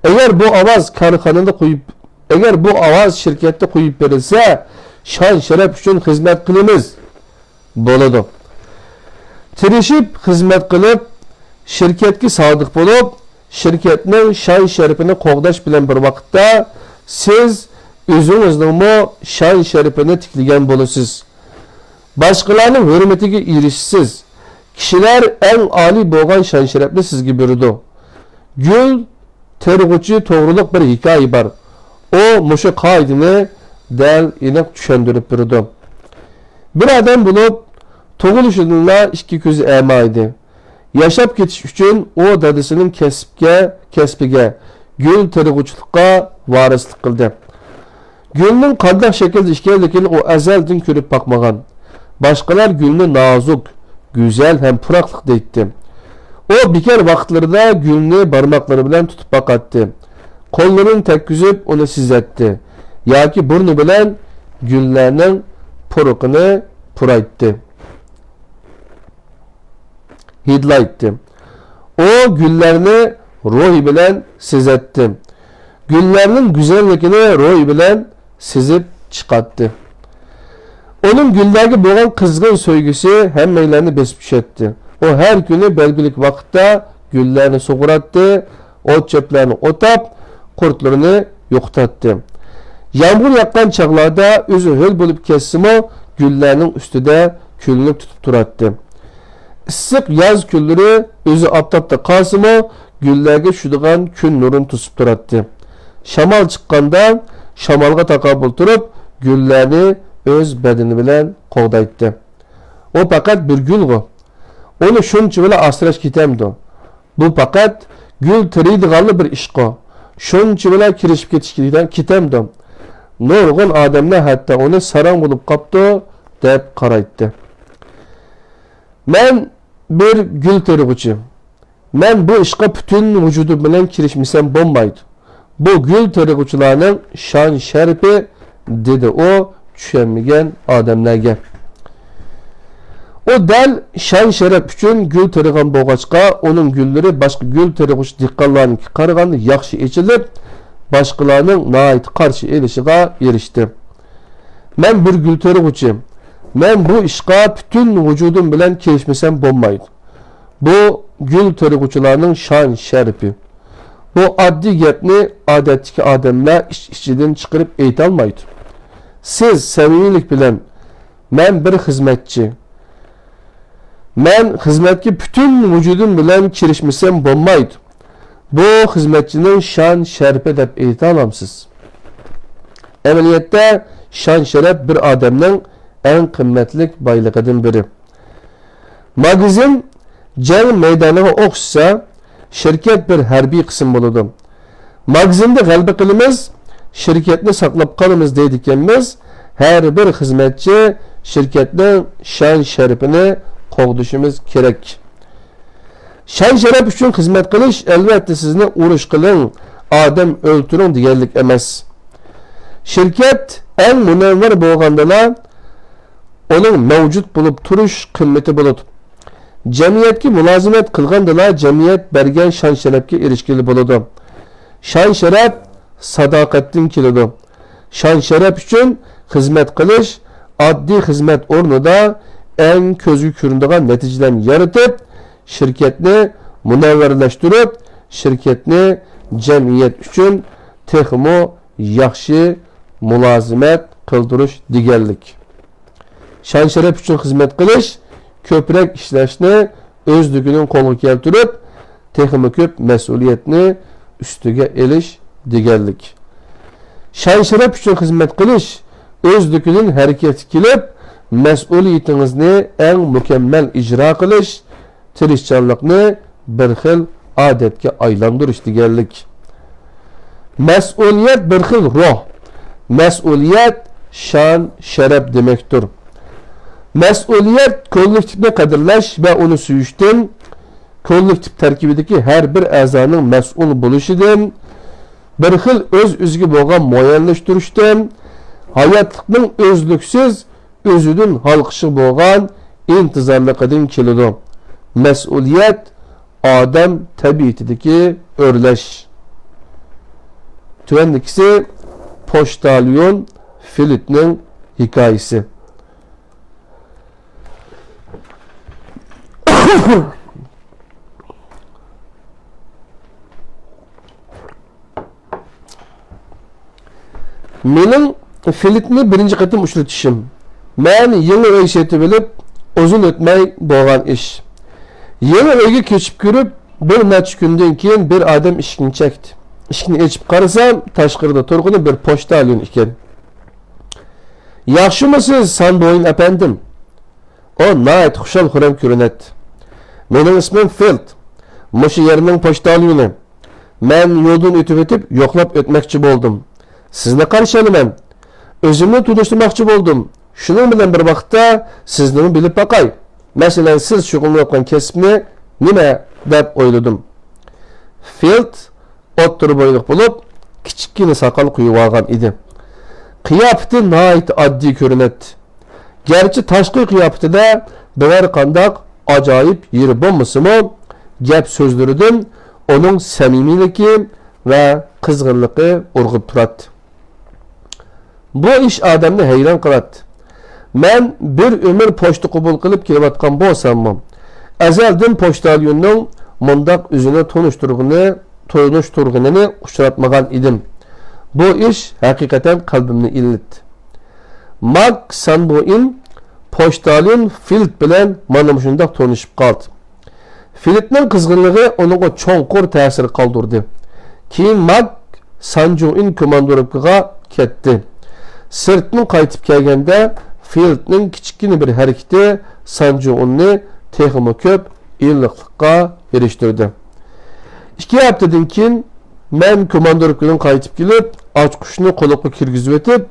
ئەگەر بۇ ئاۋاز كارخانىدا قويۇپ، ئەگەر بۇ ئاۋاز شىركەتتە قويۇپ بېرىلسە، شان-شەرەپ ئۈچۈن خىزمەت قىلىمىز. بولىدۇ. تىرىشىپ خىزمەت قىلىپ، شىركەتكە سادىق بولۇپ، شىركەتنىڭ شان-شەرىپىنى قوغداش بىلەن بىر ۋاقىتتا، سىز ئۆزىڭىزنىڭمۇ شان-شەرىپىنى تىكلىگەن بولىسىز. باشقىلارنىڭ ھۆرمىتىگە ئېرىشىسىز. كىشىلەر ئەڭ ئالىي بولغان شان-شەرەپنى سىزگە بېرىدۇ. گۈل تېرىغۇچى توغرۇلۇق بىر ھېكايە بار. ئۇ مۇشۇ قائىدىنى دەل ئېنىق چۈشەندۈرۈپ بېرىدۇ. بىر ئادەم بولۇپ، تۇغۇلۇشىدىنلا ئىككى كۆزى ئەما ئىدى. ياشاپ كېتىش ئۈچۈن ئۇ دادىسىنىڭ كەسىپكە، كەسپىگە، گۈل تېرىغۇچىلىققا ۋارىسلىق قىلدى. گۈلنىڭ قانداق شەكىلدە ئىكەنلىكىنى ئۇ ئەزەلدىن كۆرۈپ باقمىغان. باشقىلار گۈلنى نازۇك، گۈزەل ھەم پۇراقلىق دەيتتى. ئۇ بىكار ۋاقىتلىرىدا گۈلنى بارماقلىرى بىلەن تۇتۇپ باقاتتى. قوللىرىنى تەگكۈزۈپ ئۇنى سېزەتتى ياكى بۇرنى بىلەن گۈللەرنىڭ پۇرىقىنى پۇرايتتى. ھىدلايتتى. ئۇ گۈللەرنى روھى بىلەن سېزەتتى. گۈللەرنىڭ گۈزەللىكىنى روھى بىلەن سېزىپ چىقاتتى. ئۇنىڭ گۈللەرگە بولغان قىزغىن سۆيگۈسى ھەممەيلەننى بېسىپ چۈشەتتى. ئۇ ھەر كۈنى بەلگىلىك ۋاقىتتا گۈللەرنى سۇغۇراتتى، ئوت-چۆپلەرنى ئوتاپ، قۇرتلىرىنى يوقىتاتتى. يامغۇر ياغقان چاغلاردا ئۆزى ھۆل بولۇپ كەتسىمۇ، گۈللەرنىڭ ئۈستىدە كۈلۈنۈپ تۇتۇپ تۇراتتى. ئىسسىق ياز كۈنلىرى ئۆزى ئاپتاپتا قالسىمۇ، گۈللەرگە چۈشىدىغان كۈن نۇرىنى توسۇپ تۇراتتى. شامال چىققاندا، شامالغا تاقابىل تۇرۇپ، گۈللەرنى ئۆز بەدىنى بىلەن قوغدايتتى. ئۇ پەقەت بىر گۈلغۇ. ئۇنى شۇنچىۋالا ئاسراش كېتەمدۇ؟ بۇ پەقەت گۈل تېرىيدىغانلا بىر ئىشقۇ. شۇنچىۋالا كىرىشىپ كېتىش كېتەمدۇ؟ نۇرغۇن ئادەملەر ھەتتا ئۇنى ساراڭ بولۇپ قاپتۇ، دەپ قارايتتى. مەن بىر گۈل تېرىغۇچى. مەن بۇ ئىشقا پۈتۈن ۋۇجۇدۇم بىلەن كىرىشمىسەم بولمايدۇ. بۇ گۈل تېرىغۇچىلارنىڭ شان-شەرىپى، دېدى ئۇ چۈشەنمىگەن ئادەملەرگە. ئۇ دەل شان-شەرەپ ئۈچۈن گۈل تېرىغان بولغاچقا، ئۇنىڭ گۈللىرى باشقا گۈل تېرىغۇچى دېھقانلارنىڭكىگە قارىغاندا ياخشى ئېچىلىپ، باشقىلارنىڭ ناھايىتى قارشى ئېلىشىغا ئېرىشتى. مەن بىر گۈل تېرىغۇچى. مەن بۇ ئىشقا پۈتۈن ۋۇجۇدۇم بىلەن كىرىشمىسەم بولمايدۇ. بۇ گۈل تېرىغۇچىلارنىڭ شان-شەرىپى. بۇ ئاددىي گەپنى ئادەتتىكى ئادەملەر ئىچ-ئىچىدىن چىقىرىپ ئېيتالمايدۇ. سىز سەمىمىيلىك بىلەن، مەن بىر خىزمەتچى. مەن خىزمەتكە پۈتۈن ۋۇجۇدۇم بىلەن كىرىشمىسەم بولمايدۇ. بۇ خىزمەتچىنىڭ شان-شەرىپى دەپ ئېيتالامسىز؟ ئەمەلىيەتتە، شان-شەرەپ بىر ئادەمنىڭ ئەڭ قىممەتلىك بايلىقىدىن بىرى. ماگىزىن جەڭ مەيدانىغا ئوخشىسا، شىركەت بىر ھەربىي قىسىم بولىدۇ. ماگىزىندا غەلىبە قىلىمىز، شىركەتنى ساقلاپ قالىمىز دەيدىكەنمىز، ھەر بىر خىزمەتچى شىركەتنىڭ شان-شەرىپىنى قوغدىشىمىز كېرەك. شان-شەرەپ ئۈچۈن خىزمەت قىلىش، ئەلۋەتتە، سىزنى ئۇرۇش قىلىڭ، ئادەم ئۆلتۈرۈڭ دېگەنلىك ئەمەس. شىركەت ئەڭ مۇنەۋۋەر بولغاندىلا، ئۇنىڭ مەۋجۇت بولۇپ تۇرۇش قىممىتى بولىدۇ. جەمئىيەتكە مۇلازىمەت قىلغاندىلا، جەمئىيەت بەرگەن شان-شەرەپكە ئېرىشكىلى بولىدۇ. شان-شەرەپ ساداقەتتىن كېلىدۇ. شان-شەرەپ ئۈچۈن خىزمەت قىلىش، ئاددىي خىزمەت ئورنىدا ئەڭ كۆزگە كۆرۈنىدىغان نەتىجىلەرنى يارىتىپ، شىركەتنى مۇنەۋۋەرلەشتۈرۈپ، شىركەتنى جەمئىيەت ئۈچۈن تېخىمۇ ياخشى مۇلازىمەت قىلدۇرۇش دېگەنلىك. شان-شەرەپ ئۈچۈن خىزمەت قىلىش، كۆپرەك ئىشلەشنى ئۆزلۈكىدىن قولغا كەلتۈرۈپ، تېخىمۇ كۆپ مەسئۇلىيەتنى ئۈستىگە ئېلىش دېگەنلىك. شان-شەرەپ ئۈچۈن خىزمەت قىلىش، ئۆزلۈكىدىن ھەرىكەتكە كېلىپ، مەسئۇلىيىتىڭىزنى ئەڭ مۇكەممەل ئىجرا قىلىش، تىرىشچانلىقنى بىر خىل ئادەتكە ئايلاندۇرۇش دېگەنلىك. مەسئۇلىيەت بىر خىل روھ. مەسئۇلىيەت شان-شەرەپ دېمەكتۇر. مەسئۇلىيەت كوللېكتىپنى قەدىرلەش ۋە ئۇنى سۆيۈشتىن، كوللېكتىپ تەركىبىدىكى ھەر بىر ئەزانىڭ مەسئۇل بولۇشىدىن، بىر خىل ئۆز-ئۆزىگە بولغان مۇئەييەنلەشتۈرۈشتىن، ھاياتلىقنىڭ ئۈزلۈكسىز ئۆزىدىن ھالقىشىغا بولغان ئىنتىزارلىقىدىن كېلىدۇ. مەسئۇلىيەت ئادەم تەبىئىتىدىكى ئۆرلەش. تۆۋەندىكىسى پوچتاليون فىلىتنىڭ ھېكايىسى. مېنىڭ فىلىتنى بىرىنچى قېتىم ئۇچرىتىشىم. مەن يېڭى ئۆي سېتىۋېلىپ، ئۇزۇن ئۆتمەي بولغان ئىش. يېڭى ئۆيگە كۆچۈپ كىرىپ، بىر نەچچە كۈندىن كېيىن بىر ئادەم ئىشىكنى چەكتى. ئىشىكنى ئېچىپ قارىسام، تاشقىرىدا تۇرغىنى بىر پوچتاليون ئىكەن. ياخشىمۇسىز، سانبويىن ئەپەندىم؟ ئۇ ناھايىتى خۇشال-خۇرام كۆرۈنەتتى. مېنىڭ ئىسمىم فىلت. مۇشۇ يەرنىڭ پوچتاليونى. مەن يولدىن ئۆتۈۋېتىپ يوقلاپ ئۆتمەكچى بولدۇم. سىزنى قارشى ئالىمەن. ئۆزۈمنى تونۇشتۇرماقچى بولدۇم. شۇنىڭ بىلەن بىر ۋاقىتتا سىزنىمۇ بىلىپ باقاي. مەسىلەن، سىز شۇغۇللىنىۋاتقان كەسىپنى نېمە دەپ ئويلىدىم. فىلت ئوتتۇرا بويلۇق بولۇپ، كىچىككىنە ساقال قويۇۋالغان ئىدى. قىياپىتى ناھايىتى ئاددىي كۆرۈنەتتى. گەرچە تاشقى قىياپىتىدە بىرەر قانداق ئاجايىپ يېرى بولمىسىمۇ، گەپ سۆزلىرىدىن ئۇنىڭ سەمىمىيلىكى ۋە قىزغىنلىقى ئۇرغۇپ تۇراتتى. بۇ ئىش ئادەمنى ھەيران قىلاتتى. مەن بىر ئۆمۈر پوچتا قوبۇل قىلىپ كېلىۋاتقان بولساممۇ، ئەزەلدىن پوچتاليوننىڭ مۇنداق ئۆزىنى تونۇشتۇرغىنى، تونۇشتۇرغىنىنى ئۇچراتمىغان ئىدىم. بۇ ئىش ھەقىقەتەن قەلبىمنى ئىللىتتى. ماك سانبوئىن پوچتاليون فىلىت بىلەن مانا مۇشۇنداق تونۇشۇپ قالدى. فىلىتنىڭ قىزغىنلىقى ئۇنىڭغا چوڭقۇر تەسىر قالدۇردى. كېيىن ماك سانجۇئىن كوماندىروپكىغا كەتتى. سىرتتىن قايتىپ كەلگەندە، فىلىتنىڭ كىچىككىنە بىر ھەرىكىتى سانجۇئىننى تېخىمۇ كۆپ ئىللىقلىققا ئېرىشتۈردى. ئىككى ھەپتىدىن كېيىن مەن كوماندىروپكىدىن قايتىپ كېلىپ، ئاچقۇچنى قۇلۇپقا كىرگۈزۈۋېتىپ،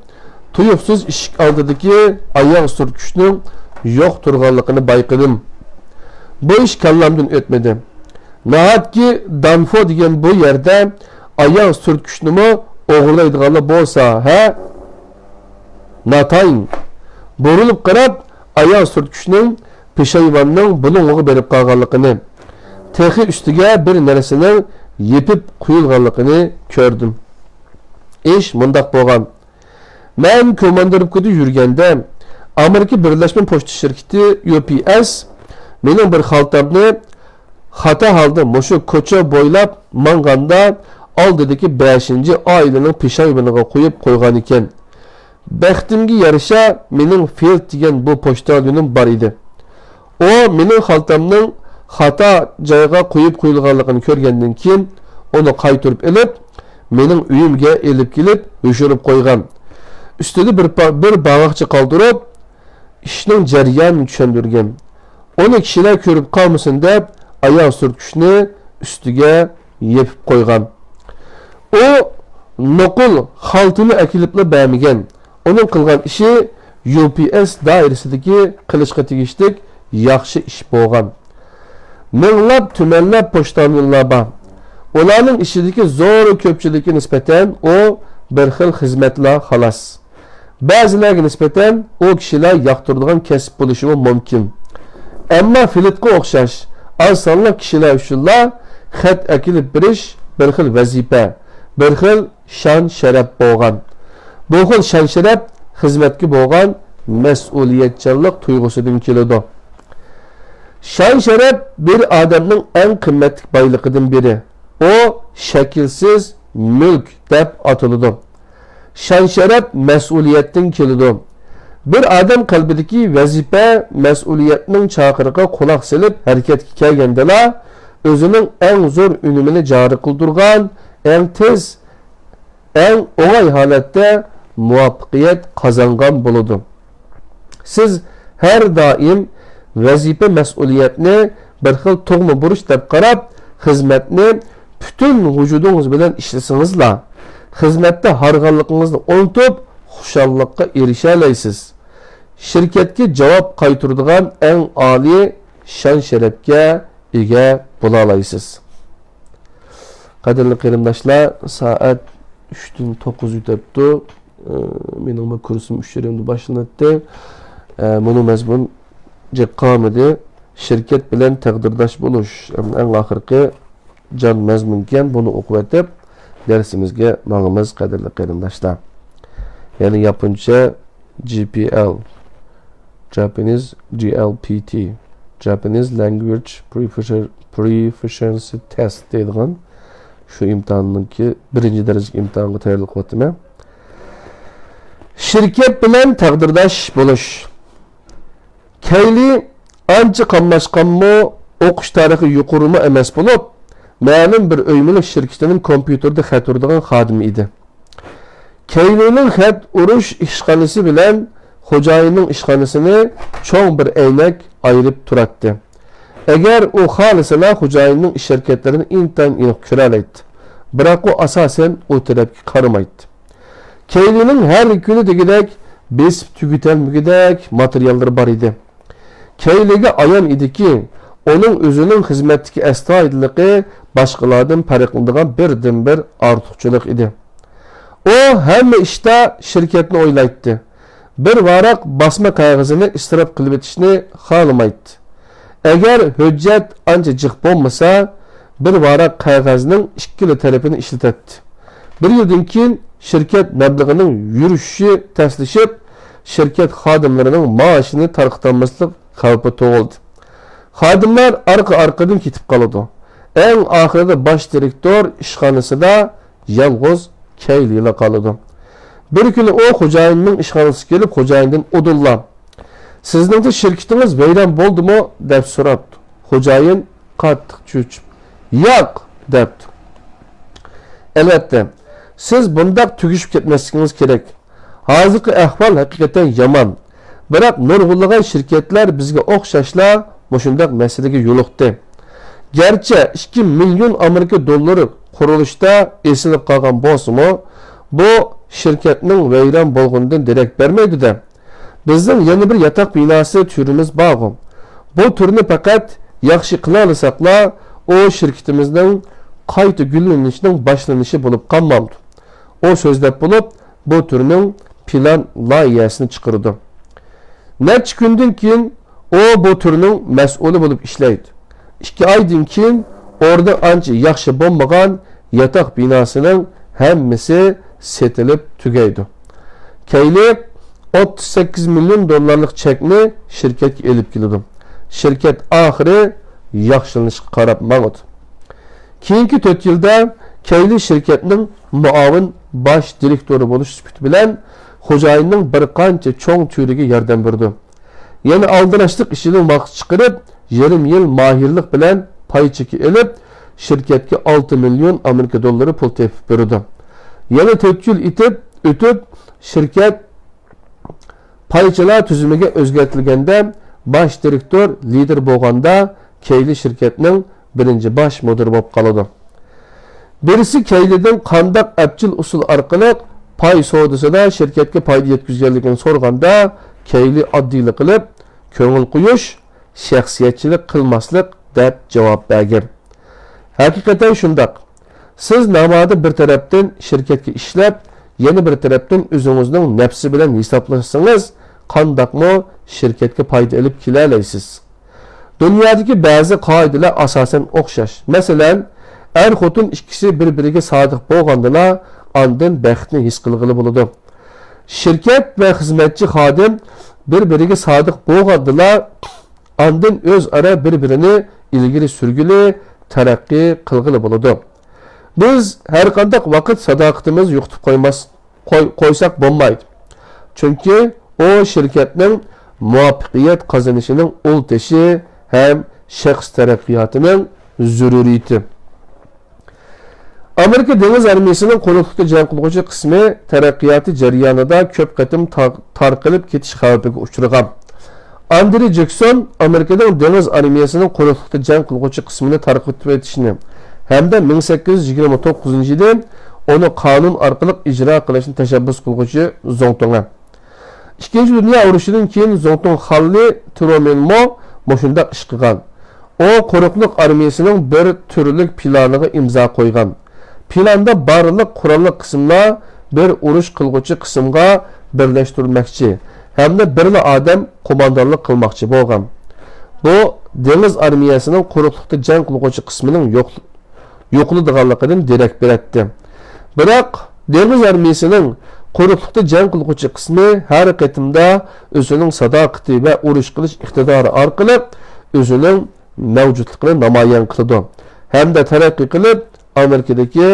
تۇيۇقسىز ئىشىك ئالدىدىكى ئاياغ سۈرتكۈچنىڭ يوق تۇرغانلىقىنى بايقىدىم. بۇ ئىش كاللامدىن ئۆتمىدى. ناھەتكى دانفو دېگەن بۇ يەردە ئاياغ سۈرتكۈچنىمۇ ئوغرىلايدىغانلار بولسا، ھە؟ ناتايىن. بۇرۇلۇپ قاراپ، ئاياغ سۈرتكۈچنىڭ پېشايۋاننىڭ بۇلۇڭىغا بېرىپ قالغانلىقىنى، تېخى ئۈستىگە بىر نەرسىنىڭ يېپىپ قويۇلغانلىقىنى كۆردۈم. ئىش مۇنداق بولغان. مەن كوماندىروپكىدا يۈرگەندە، ئامېرىكا بىرلەشمە پوچتا شىركىتى يۇ پى ئېس مېنىڭ بىر خالتامنى خاتا ھالدا مۇشۇ كوچا بويلاپ ماڭغاندا ئالدىدىكى بەشىنچى ئائىلىنىڭ پېشايۋىنىغا قويۇپ قويغانىكەن. بەختىمگە يارىشا، مېنىڭ فىلىت دېگەن بۇ پوچتاليونۇم بار ئىدى. ئۇ مېنىڭ خالتامنىڭ خاتا جايغا قويۇپ قويۇلغانلىقىنى كۆرگەندىن كېيىن، ئۇنى قايتۇرۇپ ئېلىپ، مېنىڭ ئۆيۈمگە ئېلىپ كېلىپ يوشۇرۇپ قويغان. ئۈستىدە بىر پا-، بىر باغاقچە قالدۇرۇپ، ئىشنىڭ جەريانىنى چۈشەندۈرگەن. ئۇنى كىشىلەر كۆرۈپ قالمىسۇن دەپ، ئاياغ سۈرتكۈچنى ئۈستىگە يېپىپ قويغان. ئۇ نوقۇل خالتىنى ئەكېلىپلا بەرمىگەن. ئۇنىڭ قىلغان ئىشى يۇ پى ئېس دائىرىسىدىكى قىلىشقا تېگىشلىك ياخشى ئىش بولغان. مىڭلاپ، تۈمەنلەپ پوچتاليونلار بار. ئۇلارنىڭ ئىچىدىكى زور كۆپچىلىككە نىسبەتەن ئۇ بىر خىل خىزمەتلا خالاس. بەزىلەرگە نىسبەتەن ئۇ كىشىلەر ياقتۇرىدىغان كەسىپ بولۇشىمۇ مۇمكىن. ئەمما فىلىتقا ئوخشاش ئاز سانلىق كىشىلەر ئۈچۈنلا خەت ئەكېلىپ بېرىش بىر خىل ۋەزىپە، بىر خىل شان-شەرەپ بولغان. بۇ خىل شان-شەرەپ خىزمەتكە بولغان مەسئۇلىيەتچانلىق تۇيغۇسىدىن كېلىدۇ. شان-شەرەپ بىر ئادەمنىڭ ئەڭ قىممەتلىك بايلىقىدىن بىرى. ئۇ شەكىلسىز مۈلك دەپ ئاتىلىدۇ. شان-شەرەپ مەسئۇلىيەتتىن كېلىدۇ. بىر ئادەم قەلبىدىكى ۋەزىپە، مەسئۇلىيەتنىڭ چاقىرىقىغا قۇلاق سېلىپ ھەرىكەتكە كەلگەندىلا، ئۆزىنىڭ ئەڭ زور ئۈنۈمىنى جارى قىلدۇرغان، ئەڭ تېز، ئەڭ ئوڭاي ھالەتتە مۇۋەپپەقىيەت قازانغان بولىدۇ. سىز ھەر دائىم ۋەزىپە مەسئۇلىيەتنى بىر خىل تۇغما بۇرچ دەپ قاراپ، خىزمەتنى پۈتۈن ۋۇجۇدىڭىز بىلەن ئىشلىسىڭىزلا، خىزمەتتە ھارغىنلىقىڭىزنى ئۇنتۇپ، خۇشاللىققا ئېرىشەلەيسىز. شىركەتكە جاۋاب قايتۇرىدىغان ئەڭ ئالىي شان-شەرەپكە ئىگە بولالايسىز. قەدىرلىك قېرىنداشلار، سائەت ئۈچتىن توققۇز ئۆتەپتۇ. ئى، مېنىڭمۇ كۇرسۇم ئۈچ يېرىمدا باشلىناتتى. ئە، مۇنۇ مەزمۇن جىق قالمىدى. شىركەت بىلەن تەقدىرداش بولۇش، ئەڭ ئاخىرقى جان مەزمۇنكەن، بۇنى ئوقۇۋېتىپ، دەرسىمىزگە ماڭىمىز، قەدىرلىك قېرىنداشلار. يەنى ياپونچە جى پى ئېل، Japanese جى ئېل پى تى، Japanese Language Profici-، Proficiency Test دەيدىغان شۇ ئىمتىھاننىڭكى بىرىنچى دەرىجىلىك ئىمتىھانغا تەييارلىق قىلىۋاتىمەن. شىركەت بىلەن تەقدىرداش بولۇش. كەيلى ئانچە قاملاشقانمۇ، ئوقۇش تارىخى يۇقىرىمۇ ئەمەس بولۇپ، مەلۇم بىر ئۆي مۈلۈك شىركىتىنىڭ كومپيۇتېردا خەت ئۇرىدىغان خادىمى ئىدى. كەيلىنىڭ خەت ئۇرۇش ئىشخانىسى بىلەن خوجايىننىڭ ئىشخانىسىنى چوڭ بىر ئەينەك ئايرىپ تۇراتتى. ئەگەر ئۇ خالىسىلا، خوجايىننىڭ ئىش ھەرىكەتلىرىنى ئىنتايىن ئېنىق كۆرەلەيتتى. بىراق ئۇ ئاساسەن ئۇ تەرەپكە قارىمايتتى. كەيلىنىڭ ھەر كۈنى دېگۈدەك بېسىپ تۈگىتەلمىگۈدەك ماتېرىياللىرى بار ئىدى. كەيلىگە ئايان ئىدىكى، ئۇنىڭ ئۆزىنىڭ خىزمەتتىكى ئەستايىدىللىقى باشقىلاردىن پەرقلىنىدىغان بىردىنبىر ئارتۇقچىلىق ئىدى. ئۇ ھەممە ئىشتا شىركەتنى ئويلايتتى. بىر ۋاراق باسما قەغىزىنى ئىسراپ قىلىۋېتىشنى خالىمايتتى. ئەگەر ھۆججەت ئانچە جىق بولمىسا، بىر ۋاراق قەغەزنىڭ ئىككىلا تەرىپىنى ئىشلىتەتتى. بىر يىلدىن كېيىن شىركەت مەبلىغىنىڭ يۈرۈشۈشى تەسلىشىپ، شىركەت خادىملىرىنىڭ مائاشىنى تارقىتالماسلىق خەۋپى تۇغۇلدى. خادىملار ئارقا-ئارقىدىن كېتىپ قالىدۇ. ئەڭ ئاخىرىدا باش دىرېكتور ئىشخانىسىدا يالغۇز كەيلىلا قالىدۇ. بىر كۈنى ئۇ خوجايىننىڭ ئىشخانىسىغا كېلىپ، خوجايىندىن ئۇدۇللا، «سىزنىڭچە شىركىتىڭىز ۋەيران بولدىمۇ؟» دەپ سوراپتۇ. خوجايىن قاتتىق چۆچۈپ، «ياق!» دەپتۇ. ئەلۋەتتە، سىز بۇنداق تۈگىشىپ كەتمەسلىكىڭىز كېرەك. ھازىرقى ئەھۋال ھەقىقەتەن يامان. بىراق نۇرغۇنلىغان شىركەتلەر بىزگە ئوخشاشلا مۇشۇنداق مەسىلىگە يولۇقتى. گەرچە ئىككى مىليون ئامېرىكا دوللىرى قۇرۇلۇشتا ئېسىلىپ قالغان بولسىمۇ، بۇ شىركەتنىڭ ۋەيران بولغىنىدىن دېرەك بەرمەيدۇ-دە. بىزنىڭ يەنە بىر ياتاق بىناسى تۈرىمىز بارغۇ. بۇ تۈرنى پەقەت ياخشى قىلالىساقلا، ئۇ شىركىتىمىزنىڭ قايتا گۈللىنىشىنىڭ باشلىنىشى بولۇپ قالمامدۇ؟ ئۇ سۆزلەپ بولۇپ، بۇ تۈرنىڭ پىلان لايىھەسىنى چىقىرىدۇ. نەچچە كۈندىن كېيىن ئۇ بۇ تۈرنىڭ مەسئۇلى بولۇپ ئىشلەيدۇ. ئىككى ئايدىن كېيىن ئورنى ئانچە ياخشى بولمىغان ياتاق بىناسىنىڭ ھەممىسى سېتىلىپ تۈگەيدۇ. كەيلى ئوتتۇز سەككىز مىليون دوللارلىق چەكنى شىركەتكە ئېلىپ كېلىدۇ. شىركەت ئاخىرى ياخشىلىنىشقا قاراپ ماڭىدۇ. كېيىنكى تۆت يىلدا كەيلى شىركەتنىڭ مۇئاۋىن باش دىرېكتورى بولۇش سۈپىتى بىلەن خوجايىننىڭ بىر قانچە چوڭ تۈرىگە ياردەم بېرىدۇ. يەنە ئالدىراشلىق ئىشىدىن ۋاقىت چىقىرىپ، يېرىم يىل ماھىرلىق بىلەن پاي چېكى ئېلىپ، شىركەتكە ئالتە مىليون ئامېرىكا دوللىرى پۇل تېپىپ بېرىدۇ. يەنە تۆت يىل ئېتىپ، ئۆتۈپ، شىركەت پايچىلار تۈزۈمىگە ئۆزگەرتىلگەندە، باش دىرېكتور لىدىر بولغاندا، كەيلى شىركەتنىڭ بىرىنچى باش مۇدىرى بولۇپ قالىدۇ. بىرسى كەيلىدىن قانداق ئەپچىل ئۇسۇل ئارقىلىق پاي سودىسىدا شىركەتكە پايدا يەتكۈزگەنلىكىنى سورىغاندا، كەيلى ئاددىيلا قىلىپ، «كۆڭۈل قويۇش، شەخسىيەتچىلىك قىلماسلىق» دەپ جاۋاب بەرگەن. ھەقىقەتەن شۇنداق. سىز نامادا بىر تەرەپتىن شىركەتكە ئىشلەپ، يەنە بىر تەرەپتىن ئۆزىڭىزنىڭ نەپسى بىلەن ھېسابلاشسىڭىز، قانداقمۇ شىركەتكە پايدا ئېلىپ كېلەلەيسىز؟ دۇنيادىكى بەزى قائىدىلەر ئاساسەن ئوخشاش. مەسىلەن، ئەر-خوتۇن ئىككىسى بىر-بىرىگە سادىق بولغاندىلا، ئاندىن بەختنى ھېس قىلغىلى بولىدۇ. شىركەت ۋە خىزمەتچى خادىم بىر-بىرىگە سادىق بولغاندىلا، ئاندىن ئۆزئارا بىر-بىرىنى ئىلگىرى سۈرگىلى، تەرەققىي قىلغىلى بولىدۇ. بىز ھەرقانداق ۋاقىت ساداقىتىمىزنى يوقىتىپ قويماس، قوي-، قويساق بولمايدۇ. چۈنكى ئۇ شىركەتنىڭ مۇۋەپپەقىيەت قازىنىشىنىڭ ئۇل تېشى ھەم شەخس تەرەققىياتىنىڭ زۆرۈرىيىتى. ئامېرىكا دېڭىز ئارمىيەسىنىڭ قۇرۇقلۇقتا جەڭ قىلغۇچى قىسمى تەرەققىياتى جەريانىدا كۆپ قېتىم تار-، تارقىلىپ كېتىش خەۋپىگە ئۇچرىغان. ئاندرې جېكسون ئامېرىكىنىڭ دېڭىز ئارمىيەسىنىڭ قۇرۇقلۇقتا جەڭ قىلغۇچى قىسمىنى تارقىتىۋېتىشنى ھەمدە مىڭ سەككىز يۈز يىگىرمە توققۇزىنچى يىلى ئۇنى قانۇن ئارقىلىق ئىجرا قىلىشنى تەشەببۇس قىلغۇچى زۇڭتۇڭ. ئىككىنچى دۇنيا ئۇرۇشىدىن كېيىن زۇڭتۇڭ خانلى ترومېنمۇ مۇشۇنداق ئىش قىلغان. ئۇ قۇرۇقلۇق ئارمىيەسىنىڭ بىر تۈرلۈك پىلانىغا ئىمزا قويغان. پىلاندا بارلىق قوراللىق قىسىملار بىر ئۇرۇش قىلغۇچى قىسىمغا بىرلەشتۈرۈلمەكچى ھەمدە بىرلا ئادەم قوماندانلىق قىلماقچى بولغان. بۇ دېڭىز ئارمىيەسىنىڭ قۇرۇقلۇقتا جەڭ قىلغۇچى قىسمىنىڭ يوق-، يوقىلىدىغانلىقىدىن دېرەك بېرەتتى. بىراق، دېڭىز ئارمىيەسىنىڭ قۇرۇقلۇقتا جەڭ قىلغۇچى قىسمى ھەر قېتىمدا ئۆزىنىڭ ساداقىتى ۋە ئۇرۇش قىلىش ئىقتىدارى ئارقىلىق ئۆزىنىڭ مەۋجۇتلۇقىنى نامايان قىلىدۇ ھەمدە تەرەققىي قىلىپ، ئامېرىكىدىكى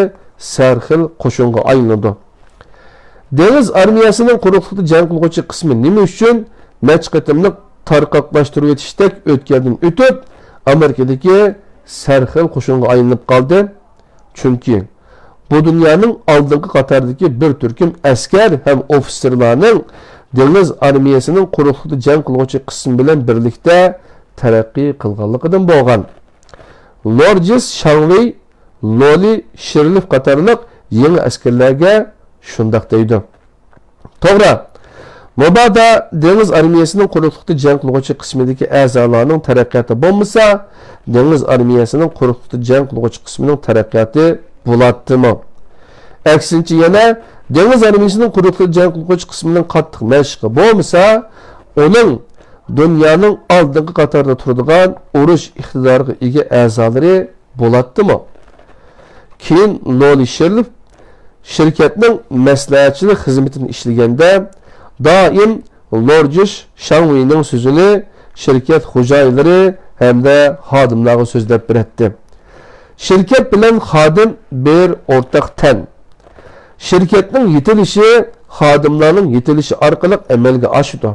سەرخىل قوشۇنغا ئايلىنىدۇ. دېڭىز ئارمىيەسىنىڭ قۇرۇقلۇقتا جەڭ قىلغۇچى قىسمى نېمە ئۈچۈن نەچچە قېتىملىق تارقاقلاشتۇرۇۋېتىشتەك ئۆتكەلدىن ئۆتۈپ، ئامېرىكىدىكى سەرخىل قوشۇنغا ئايلىنىپ قالدى؟ چۈنكى بۇ دۇنيانىڭ ئالدىنقى قاتاردىكى بىر تۈركۈم ئەسكەر ھەم ئوفىتسېرلارنىڭ دېڭىز ئارمىيەسىنىڭ قۇرۇقلۇقتا جەڭ قىلغۇچى قىسمى بىلەن بىرلىكتە تەرەققىي قىلغانلىقىدىن بولغان. لورجىس شاڭۋېي، لولى شېرلىف قاتارلىق يېڭى ئەسكەرلەرگە شۇنداق دەيدۇ. توغرا. مۇبادا دېڭىز ئارمىيەسىنىڭ قۇرۇقلۇقتا جەڭ قىلغۇچى قىسمىدىكى ئەزالارنىڭ تەرەققىياتى بولمىسا، دېڭىز ئارمىيەسىنىڭ قۇرۇقلۇقتا جەڭ قىلغۇچى قىسمىنىڭ تەرەققىياتى بولاتتىمۇ؟ ئەكسىنچە يەنە، دېڭىز ئارمىيەسىنىڭ قۇرۇقلۇقتا جەڭ قىلغۇچى قىسمىنىڭ قاتتىق مەشىقى بولمىسا، ئۇنىڭ دۇنيانىڭ ئالدىنقى قاتاردا تۇرىدىغان ئۇرۇش ئىقتىدارىغا ئىگە ئەزالىرى بولاتتىمۇ؟ كېيىن لولى شېرلىف شىركەتنىڭ مەسلىھەتچىلىك خىزمىتىدە ئىشلىگەندە، دائىم لورجىس شاڭۋېينىڭ سۆزىنى شىركەت خوجايىنلىرى ھەمدە خادىملارغا سۆزلەپ بېرەتتى. شىركەت بىلەن خادىم بىر ئورتاق تەن. شىركەتنىڭ يېتىلىشى خادىملارنىڭ يېتىلىشى ئارقىلىق ئەمەلگە ئاشىدۇ.